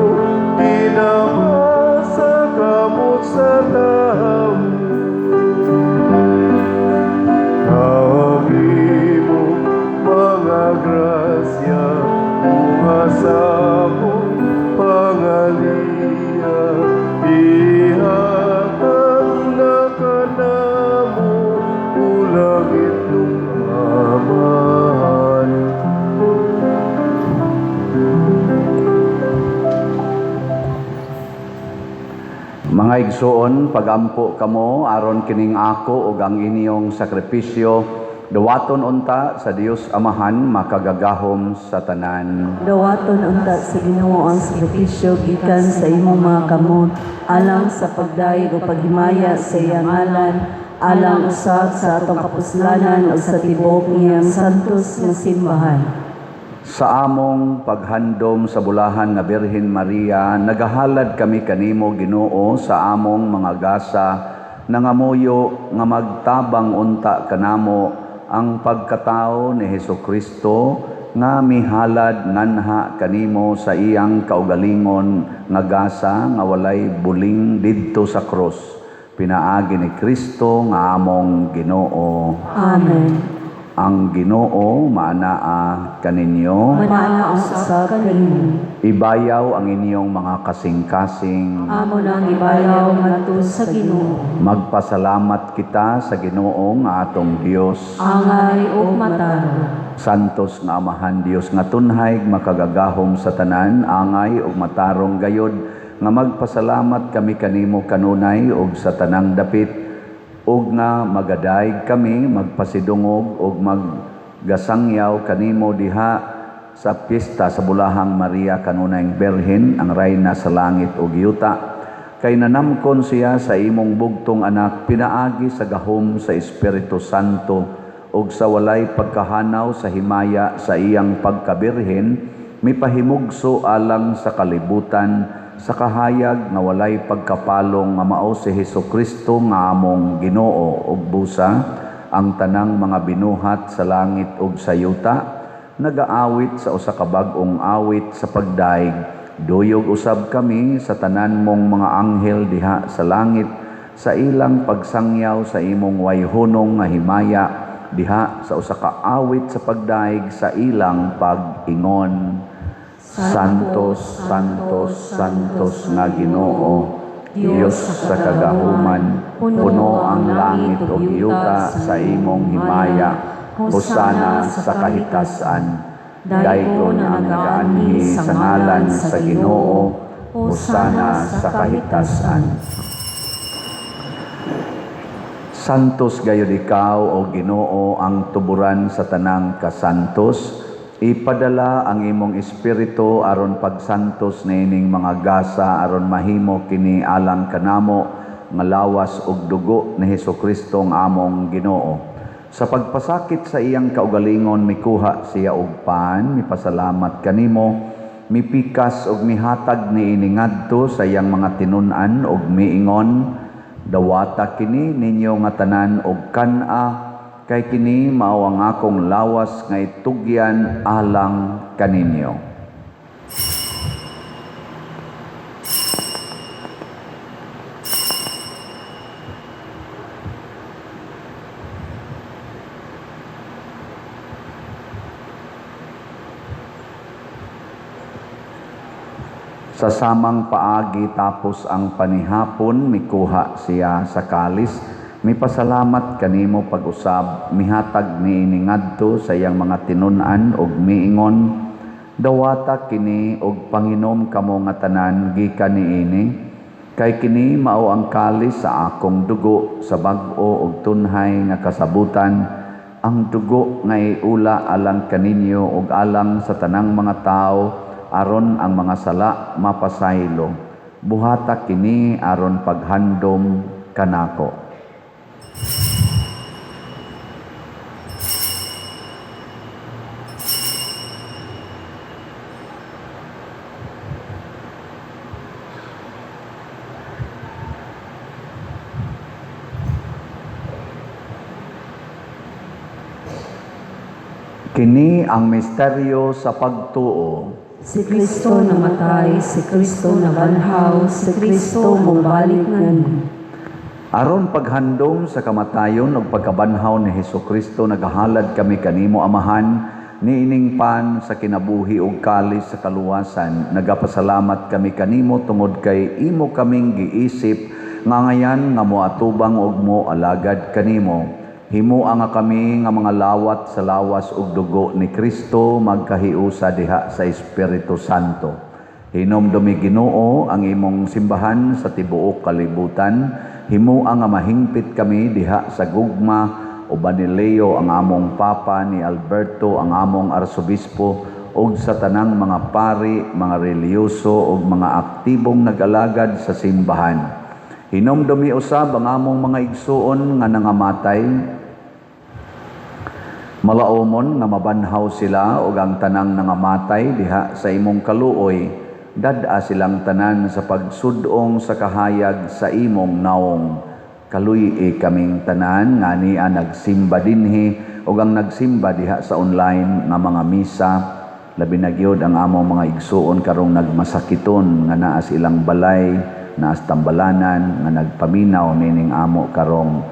ginama sa kamot sa tawo. Kami mo mga grasya, bunga sa among pangaliya, ihatag na kanamo, o langit nung Amahan. Mga igsoon, pagampo kamo aron kining ako ug ang inyong sakripisyo Dawaton unta sa Dios Amahan makagagahom sa tanan. Dawaton unta sa Ginoo ang sakripisyo gikan sa imong mga kamot alang sa pagdayeg o paghimaya sa iyang ngalan, alang usab sa atong kapuslanan ug sa tibuok niyang santos nga simbahan. Sa among paghandom sa bulahan nga Birhen Maria, nagahalad kami kanimo Ginoo sa among mga gasa, nangamuyo nga magtabang unta kanamo ang pagkatao ni Hesukristo nga mihalad nganha kanimo sa iyang kaugalingon nga gasa nga walay buling didto sa krus. Pinaagi ni Kristo nga among Ginoo. Amen. Ang Ginoo maanaa kaninyo. Manaa usab kanimo. Ibayaw ang inyong mga kasing-kasing. Amo nang ibayaw ngadto sa Ginoo. Magpasalamat kita sa Ginoo nga atong Dios. Angay ug matarong. Santos nga Amahan Dios nga tunhay makagagahom sa tanan, angay ug matarong gayod nga magpasalamat kami kanimo kanunay ug sa tanang dapit, ug nga magadayeg kami magpasidungog ug maggasangyaw kanimo diha sa piyesta sa Bulahang Maria kanunayng Birhen, ang rayna sa langit ug yuta. Kay nanamkon siya sa imong bugtong anak pinaagi sa gahom sa Espiritu Santo ug sa walay pagkahanaw sa himaya sa iyang pagkabirhen, mipahimugso alang sa kalibutan sa kahayag nga walay pagkapalong nga mao si Hesukristo nga among Ginoo. Ug busa ang tanang mga binuhat sa langit ug sa yuta nagaawit sa usa ka bag-ong awit sa pagdaig. Duyog usab kami sa tanan mong mga anghel diha sa langit sa ilang pagsangyaw sa imong wayhunong nga himaya diha sa usa ka awit sa pagdaig sa ilang pag-ingon. Santos, Santos, Santos nga Ginoo, Dios sa kagahuman, puno ang langit ug yuta sa imong himaya. Hosana sa kahitasan. Daygon ang nagaanhi sa ngalan sa Ginoo. Hosana sa kahitasan. Santos gayud ikaw, o Ginoo, ang tuburan sa tanang kasantos. Ipadala ang imong espiritu aron pagsantos niining mga gasa aron mahimo kini alang kanamo nga lawas ug dugo ni Hesukristo ang among Ginoo. Sa pagpasakit sa iyang kaugalingon mikuha siya og pan, mipasalamat kanimo, mipikas ug mihatag niini ngadto sa iyang mga tinun-an ug miingon, dawata kini ninyo nga tanan og kan-a, kay kini mao ang akong lawas nga itugyan alang kaninyo. Sa samang paagi tapos ang panihapon, mikuha siya sa kalis, mipasalamat kanimo pag-usab, mihatag niini ngadto sa iyang mga tinun-an ug miingon, dawata kini og panginom kamo nga tanan gikan niini, kay kini mao ang kalis sa akong dugo sa bag-o ug tunhay nga kasabutan, ang dugo nga iula alang kaninyo ug alang sa tanang mga tawo aron ang mga sala mapasaylo. Buhata kini aron paghandom kanako. Kini ang misteryo sa pagtuo. Si Kristo namatay, si Kristo nabanhaw, si Kristo mobalik nganhi. Aron paghandom sa kamatayon ug pagkabanhaw ni Hesukristo, nagahalad kami kanimo Amahan, niining pan sa kinabuhi ug kalis sa kaluwasan. Nagapasalamat kami kanimo tungod kay imo kaming giisip nga ngayan nga moatubang ug moalagad kanimo. Himoa nga kami nga mga lawat sa lawas ug dugo ni Kristo magkahiusa diha sa Espiritu Santo. Hinomdumi Ginoo ang imong simbahan sa tibuok kalibutan. Himoa nga mahingpit kami diha sa gugma uban ni Leo ang among Papa, ni Alberto ang among Arsobispo, ug sa tanang mga pari, mga relihiyoso ug mga aktibong nag-alagad sa simbahan. Hinumdumi usab ang among mga igsuon nga nangamatay. Malaumon nga mabanhaw sila ug ang tanang nangamatay diha sa imong kaluoy, dad-a silang tanan sa pagsud-ong sa kahayag sa imong nawong. Kaluy-i kaming tanan nga ania nagsimba dinhi ug ang nagsimba diha sa online nga mga misa, labi na gyud ang among mga igsuon karong nagmasakiton nga naa sa ilang balay, naa sa tambalanan nga nagpaminaw nining amo karong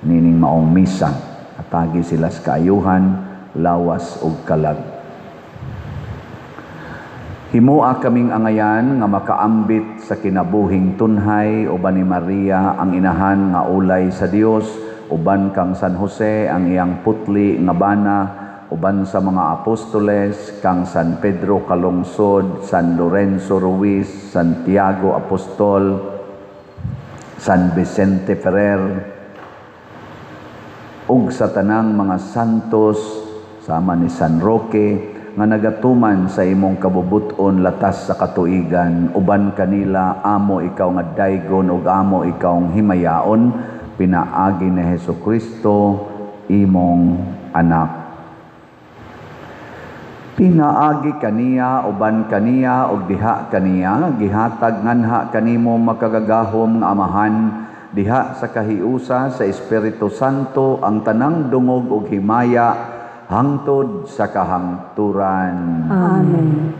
nining maong misa. Hatagi sila sa kaayuhan, lawas ug kalag. Himoa kaming angayan nga makaambit sa kinabuhing tunhay uban ni Maria ang inahan nga ulay sa Dios, uban kang San Jose ang iyang putli nga bana, uban sa mga apostoles kang San Pedro Calungsod, San Lorenzo Ruiz, Santiago Apostol, San Vicente Ferrer, ug sa tanang mga santos sama ni San Roque nga nagatuman sa imong kabubut-on latas sa katuigan, uban kanila amo ikaw nga daygon ug amo ikaw himayaon, pinaagi ni Hesukristo imong anak. Pinaagi kaniya, uban kaniya ug diha kaniya, gihatag nganha kanimo makagagahom nga Amahan diha sa kahiusa sa Espiritu Santo ang tanang dungog ug himaya hangtod sa kahangturan. Amen.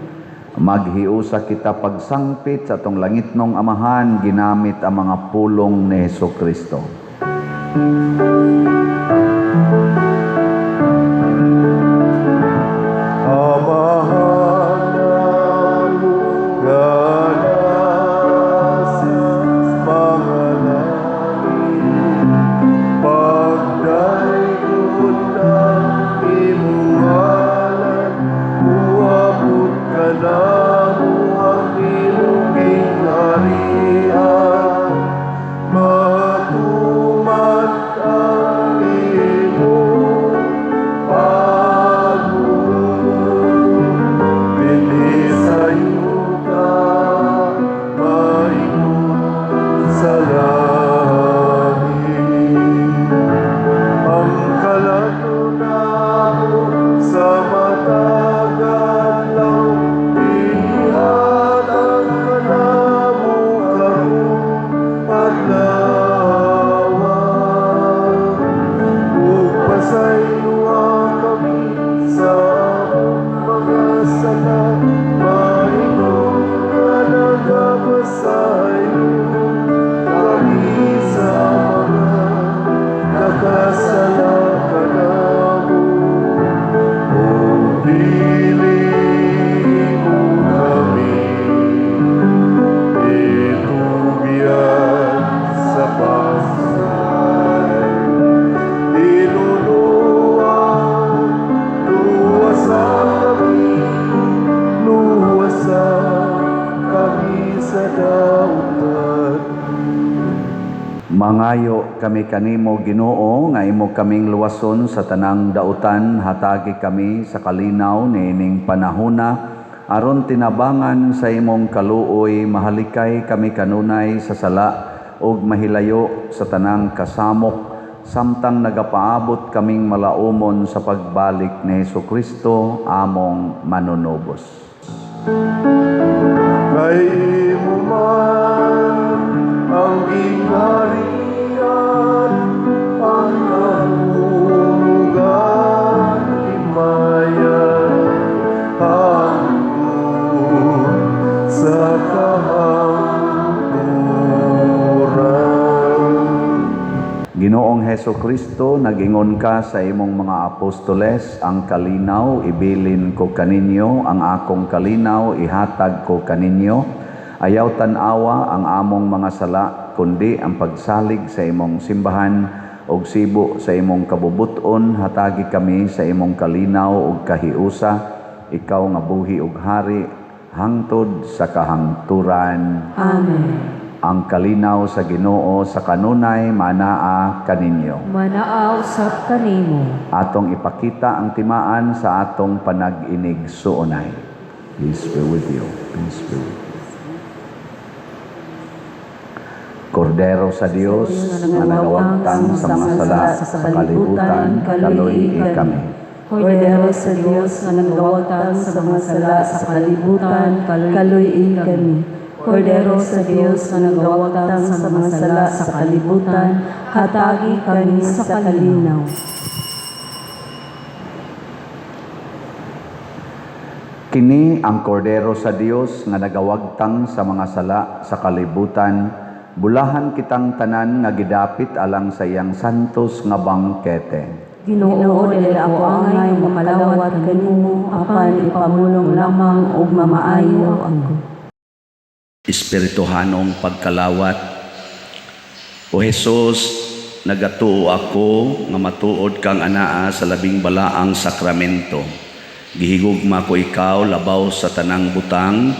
Maghiusa kita pagsangpit sa atong langitnong Amahan ginamit ang mga pulong ni Hesukristo. Amahan namo nga nasa mga langit, pagdaygon ang imong ngalan, moabot kanamo ang imong gingharian, matuman ang imong pagbuot dinhi sa yuta maingon sa langit. Ang kalag namo sa matag adlaw, ihatag kanamo karong adlaw. Ug pasayloa kami sa among mga sala, maingon nga nagapasaylo kami sa mga nakasala kanamo. Ug dili mo kami itugyan sa pagsuway. Tinuloa, luwasa kami, luwasa kami sa dautan. Mangayo kami kanimo, Ginoo, nga imo kaming luwason sa tanang dautan, hatagi kami sa kalinaw niining panahona aron tinabangan sa imong kaluoy mahalikay kami kanunay sa sala ug mahilayo sa tanang kasamok samtang nagapaabot kaming malaumon sa pagbalik ni Hesukristo among manunubos. Kay imo man ang gingharian, ang gahom ug ang himaya, hangtod sa kahangturan. Ginoong Hesukristo, nagingon ka sa imong mga apostoles, "Ang kalinaw ibilin ko kaninyo, ang akong kalinaw ihatag ko kaninyo." Ayaw tan-awa ang among mga sala, kundi ang pagsalig sa imong simbahan ug sibo sa imong kabubuton, hatagi kami sa imong kalinaw ug kahiusa, ikaw nga buhi ug hari hangtod sa kahangturan. Amen. Ang kalinaw sa Ginoo sa kanunay manaa kaninyo. Manaa usab kanimo. Atong ipakita ang timaan sa atong panag-inig-suonay. Peace be with you. Peace be with you. Kordero sa Dios nga nagawagtang sa mga sala sa kalibutan, kaluy kami. Kordero sa Dios nga nagawagtang sa mga sala sa kalibutan, kaluy kami. Kordero sa Dios nga nagawagtang sa mga sala sa kalibutan, hatagi kami sa kalinaw. Kini ang kordero sa Dios nga nagawagtang sa mga sala sa kalibutan, bulahan kitang tanan nga gidapit alang sa iyang santos nga bangkete. Ginoo, dili ako angay nga makalawat kanimo, apan ipamulong lamang ug mamaayo ako. Espirituhanong pagkalawat. O Hesus, nagatuo ako nga matuod kang anaa sa labing balaang sakramento. Gihigugma ko ikaw labaw sa tanang butang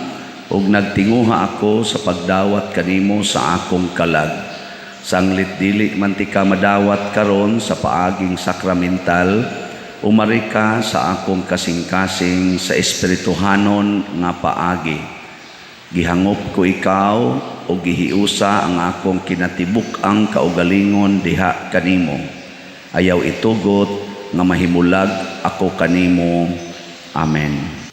ug nagtinguha ako sa pagdawat kanimo sa akong kalag. Sanglit dili man ti ka madawat karon sa paaging sakramental, umari ka sa akong kasing-kasing sa espirituhanon nga paagi. Gihangop ko ikaw o gihiusa ang akong kinatibuk-ang kaugalingon diha kanimo. Ayaw itugot nga mahimulag ako kanimo. Amen.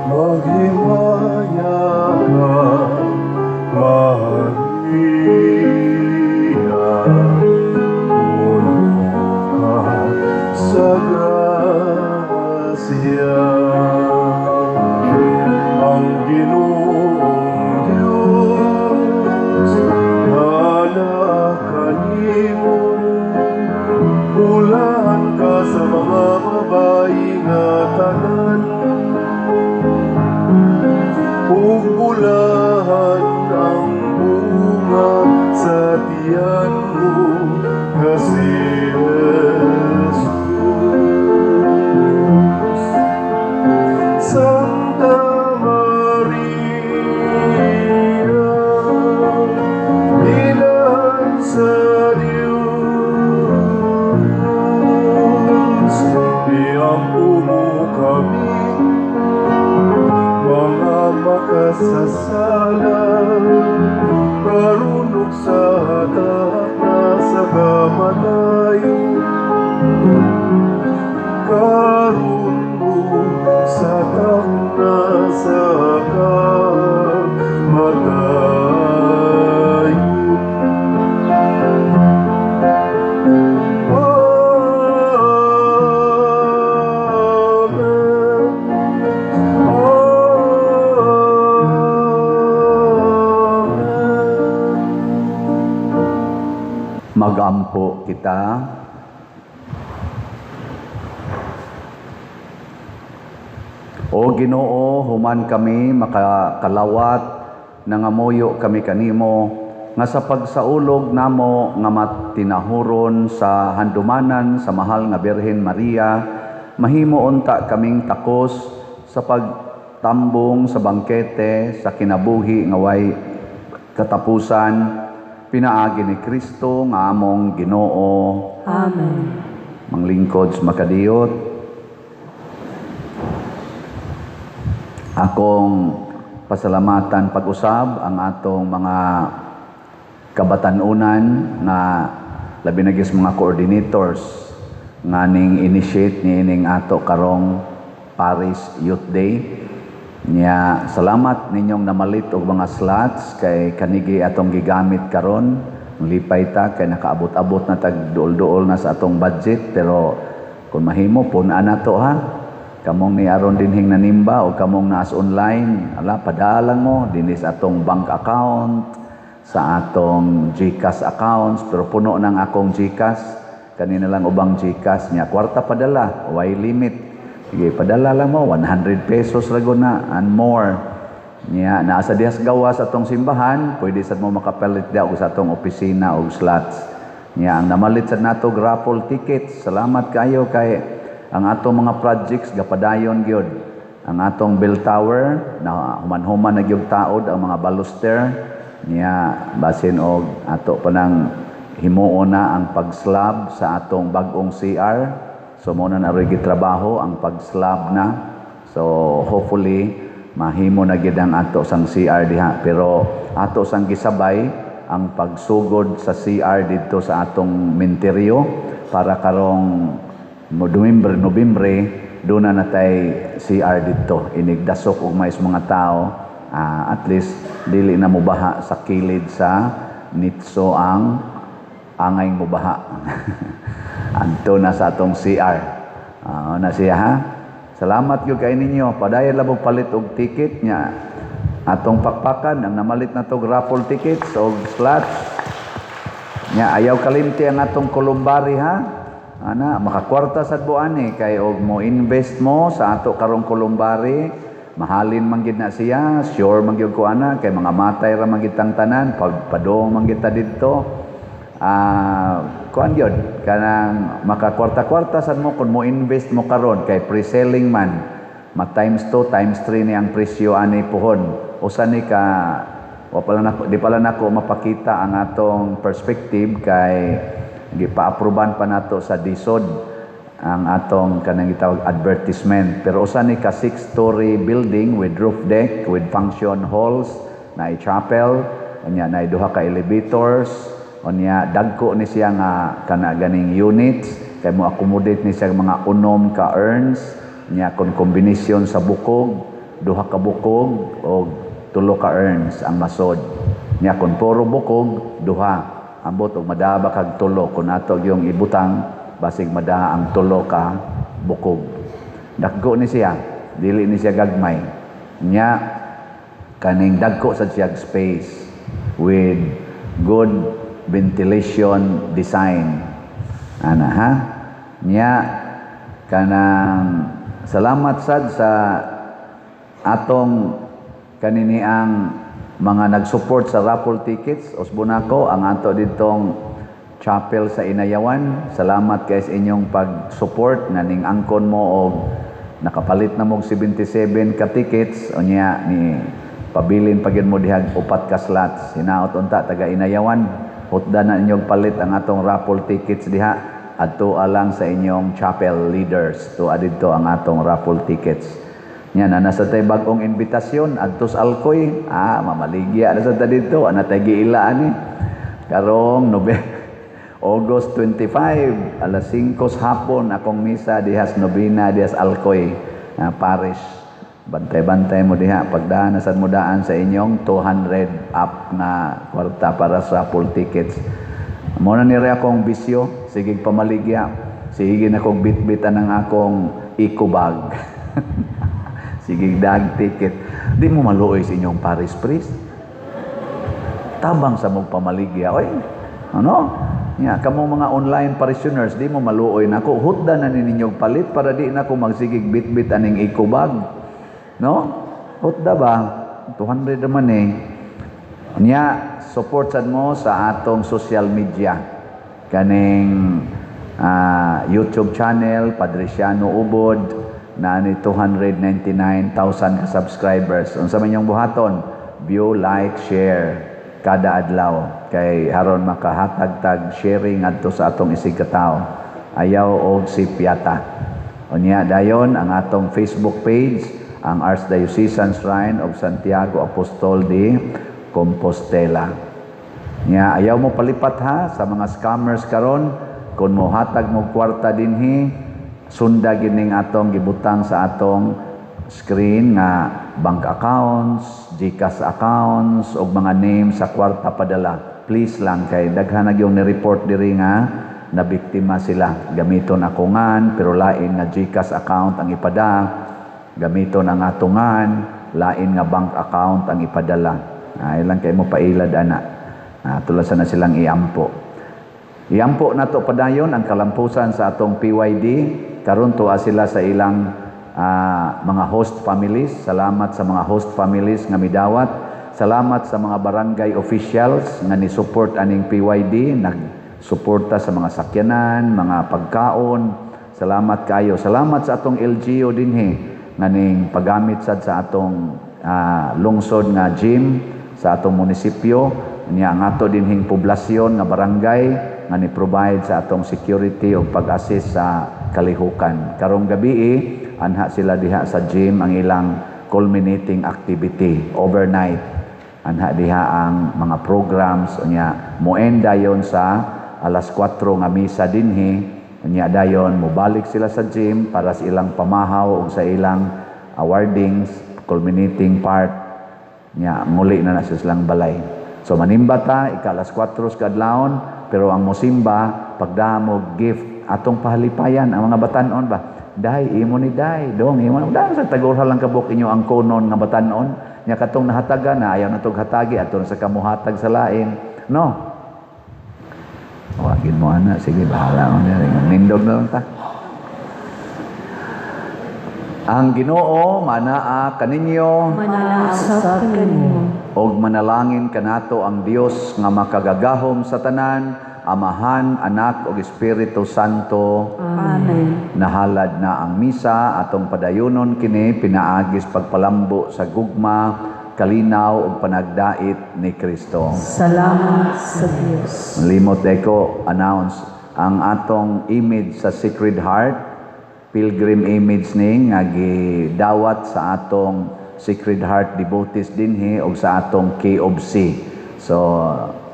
Maghimaya ka, Maria, puno ka sa grasya. Ang Ginoong Diyos naa kanimo, bulahan ka sa mga babae nga tanan, ug bulahan ang bunga sa tiyan mo nga si Jesus. Santa Maria, Inahan sa Diyos, iampo mo kami mga makasasala, karon ug sa takna sa kamatayon, karon ug sa takna sa kamatayon. Amen. Amen. Magampo kita. O Ginoo, human kami makakalawat, nangamuyo kami kanimo nga sa pagsaulog namo nga matinahuron sa handumanan sa mahal nga Birhen Maria, mahimo unta kaming takos sa pagtambong sa bangkete sa kinabuhi nga way katapusan, pinaagi ni Kristo nga among Ginoo. Amen. Manglingkod sa makadiyot, akong pasalamatan pag-usab ang atong mga kabatanunan nga labi na gyud sa mga coordinators nga ning initiate niining ato karong Parish Youth Day. Nya salamat ninyong namalit og mga slots kay kanigi atong gigamit karon. Lipay ta kay nakaabot-abot na tag duol-duol na sa atong budget, pero kung mahimo pun-an nato ha. Kamong ni aron dinhing nanimba o kamong naas online, ala padalang mo dinhi sa atong bank account, sa atong GCash accounts, pero puno ng akong GCash. Kanina lang ubang GCash niya, kwarta padala, way limit. Sige, padala lang mo 100 pesos ra gud na and more. Nya naa sa dihas gawas atong simbahan, pwede sad mo makapalit diha og sa atong opisina og slots. Nya ang namalit sad nato raffle tickets. Salamat kayo kay ang atong mga projects gapadayon gyud. Ang atong bell tower na human-human na gyud taod ang mga baluster niya, basin og ato pa nang himuon na ang pagslab sa atong bag-ong CR. So mo na naroy gitrabaho ang pagslab na. So hopefully mahimo na gid ang ato sang CR diha, pero ato sang gisabay ang pagsugod sa CR didto sa atong minteryo para karong November, Nobyembre doon na natay CR didto, inigdasok og mais mga tao, at least dili na mobaha sa kilid sa nitso ang angay mobaha. Adto na sa atong CR. Na siya ha. Salamat gyud kay ninyo. Padayon lang mo palit og ticket nya. Atong pakpakan ang namalit na tog raffle tickets og slots. Nya ayaw kalimti ang atong columbary ha. Ana makakwarta sad mo ani kay og mo invest mo sa ato karong columbary, mahalin man gid na siya, sure man gyud ko ana kay mga matay ra man gid tang tanan, pagpadong man gid ta didto. Kuan gyud kanang makakwarta-kwarta sad mo kung mo invest mo karon kay pre-selling man, ma times 2 times 3 ni ang presyo ani puhon. Usa ni ka wa pala nako, di pala nako mapakita ang atong perspective kay gipa-aproban pa nato sa DHSUD ang atong kanang gitawag advertisement, pero usa ni ka 6-story building with roof deck, with function halls, na chapel, unya na duha ka elevators. Unya dagko ni siya nga kana ganing units kay mo accommodate ni siya mga 6 ka urns. Nya kon kombinasyon sa bukog, duha ka bukog og tulo ka urns ang masod. Nya kon puro bukog, duha. Ambot og madaba kag tulo kun ato yung ibutang, basig madaha ang tulo ka bukog. Dagko ni siya, dili ni siya gagmay. Nya kaning dagko sad siya space with good ventilation design. Ana ha? Nya kanang salamat sad sa atong kaniniang mga nag-support sa raffle tickets. Usbon nako ang ato ditong chapel sa Inayawan. Salamat kay sa inyong pag-support nga ning angkon mo og nakapalit na mog 77 ka tickets, unya ni pabilin pa gyud mo dihag upat ka slots. Hinaot unta taga Inayawan, hutda na inyong palit ang atong raffle tickets diha. Adto alang sa inyong chapel leaders to adidto ang atong raffle tickets. Nya na nasa tay bag-ong imbitasyon adto sa Alcoy. Mamaligya na sa ta didto, ana tay giila ani. Karong August 25, alas 5 sa hapon akong misa dihas nobena dihas Alcoy parish. Bantay-bantay mo diha pagdaan na sad mo daan sa inyong 200 up na kwarta para sa raffle tickets. Mo na ni akong bisyo, sige pamaligya. Sige na kong bitbitan ang akong eco bag. Sige dag ticket. Di mo maluoy sa inyong parish priest. Tabang sa mong pamaligya. Oy, ano? Nya, kamo mga online parishioners, di mo maluoy nako. Hutda na ni ninyong palit para di na ko magsigig bitbit aning eco bag. No? Hutda ba? 200 naman eh. Nya, support sad mo sa atong social media. Kaning YouTube channel, Padre Siano Ubod, na ni 299,000 ka subscribers. Unsa man inyong buhaton? View, like, share kada adlaw kay haron makahatag tag sharing adto sa atong isig katawo. Ayaw og sipyata. Unya dayon ang atong Facebook page, ang Archdiocesan Shrine of Santiago Apostol de Compostela. Nya ayaw mo palipat ha sa mga scammers karon. Kung mohatag mo kwarta dinhi, sunda gining atong gibutang sa atong screen nga bank accounts, GCash accounts ug mga name sa kwarta padala. Please lang kay daghan na gyud ni-report diri nga na biktima sila. Gamiton ako ngan pero lain nga GCash account ang ipada, gamiton ang atungan, lain nga bank account ang ipadala. Ay lang kay mo pailad ana. Tulad sa na silang iampo. Iampo na to padayon ang kalampusan sa atong PYD. Karon tuwa sila sa ilang mga host families. Salamat sa mga host families nga midawat. Salamat sa mga barangay officials nga ni-support aning PYD, nagsuporta sa mga sakyanan, mga pagkaon. Salamat kayo. Salamat sa atong LGU dinhi nga ning paggamit sad sa atong lungsod nga gym sa atong munisipyo, niya ang ato dinhing poblasyon nga barangay nga ni-provide sa atong security o pag-assist sa kalihukan. Karong gabi anha sila diha sa gym ang ilang culminating activity overnight. Anha diha ang mga programs, unya moend dayon sa alas 4 nga misa dinhi, unya dayon mobalik sila sa gym para sa ilang pamahaw ug sa ilang awardings, culminating part, nya muli na na sa silang balay. So manimba ta ika alas 4 sa kadlawon, pero ang mosimba pagdamo gift atong pahalipayan ang mga batanon ba. Dai imo ni dai dong imo dai sa tagurha lang kabuk inyo ang konon nga batanon, nya katong nahatagan na ayaw na tog hatagi aton sa kamuhatag sa lain, no. Wagin mo ana, sige, bahala mo niya. Nindog na lang ta. Ang Ginoo manaa kaninyo. Manaa usab kanimo. Og manalangin kanato ang Dios nga makagagahom sa tanan, Amahan, Anak ug Espiritu Santo. Amen. Nahalad na ang misa, atong padayunon kini pinaagis pagpalambo sa gugma, kalinaw ug panagdait ni Kristo. Salamat sa Dios. Limot ko announce ang atong image sa Sacred Heart, pilgrim image ni nga gidawat sa atong Sacred Heart devotees dinhi og sa atong K of C. So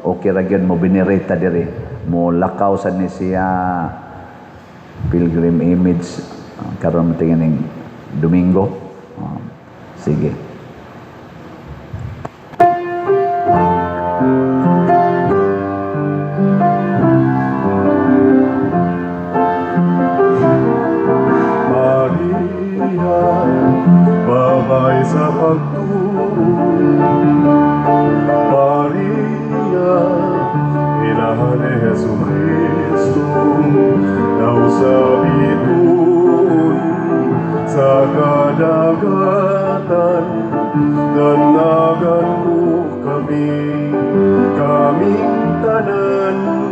okay ra gyud mo binereta diri. Mo lakaw sad ni siya pilgrim image karon tingin ning Domingo. Sige. Maria, babay sa pagtuo. Maria, inahan ni Jesu Kristo, daw sa bituon sa kadagatan, danagan mo kami, kaming tanan.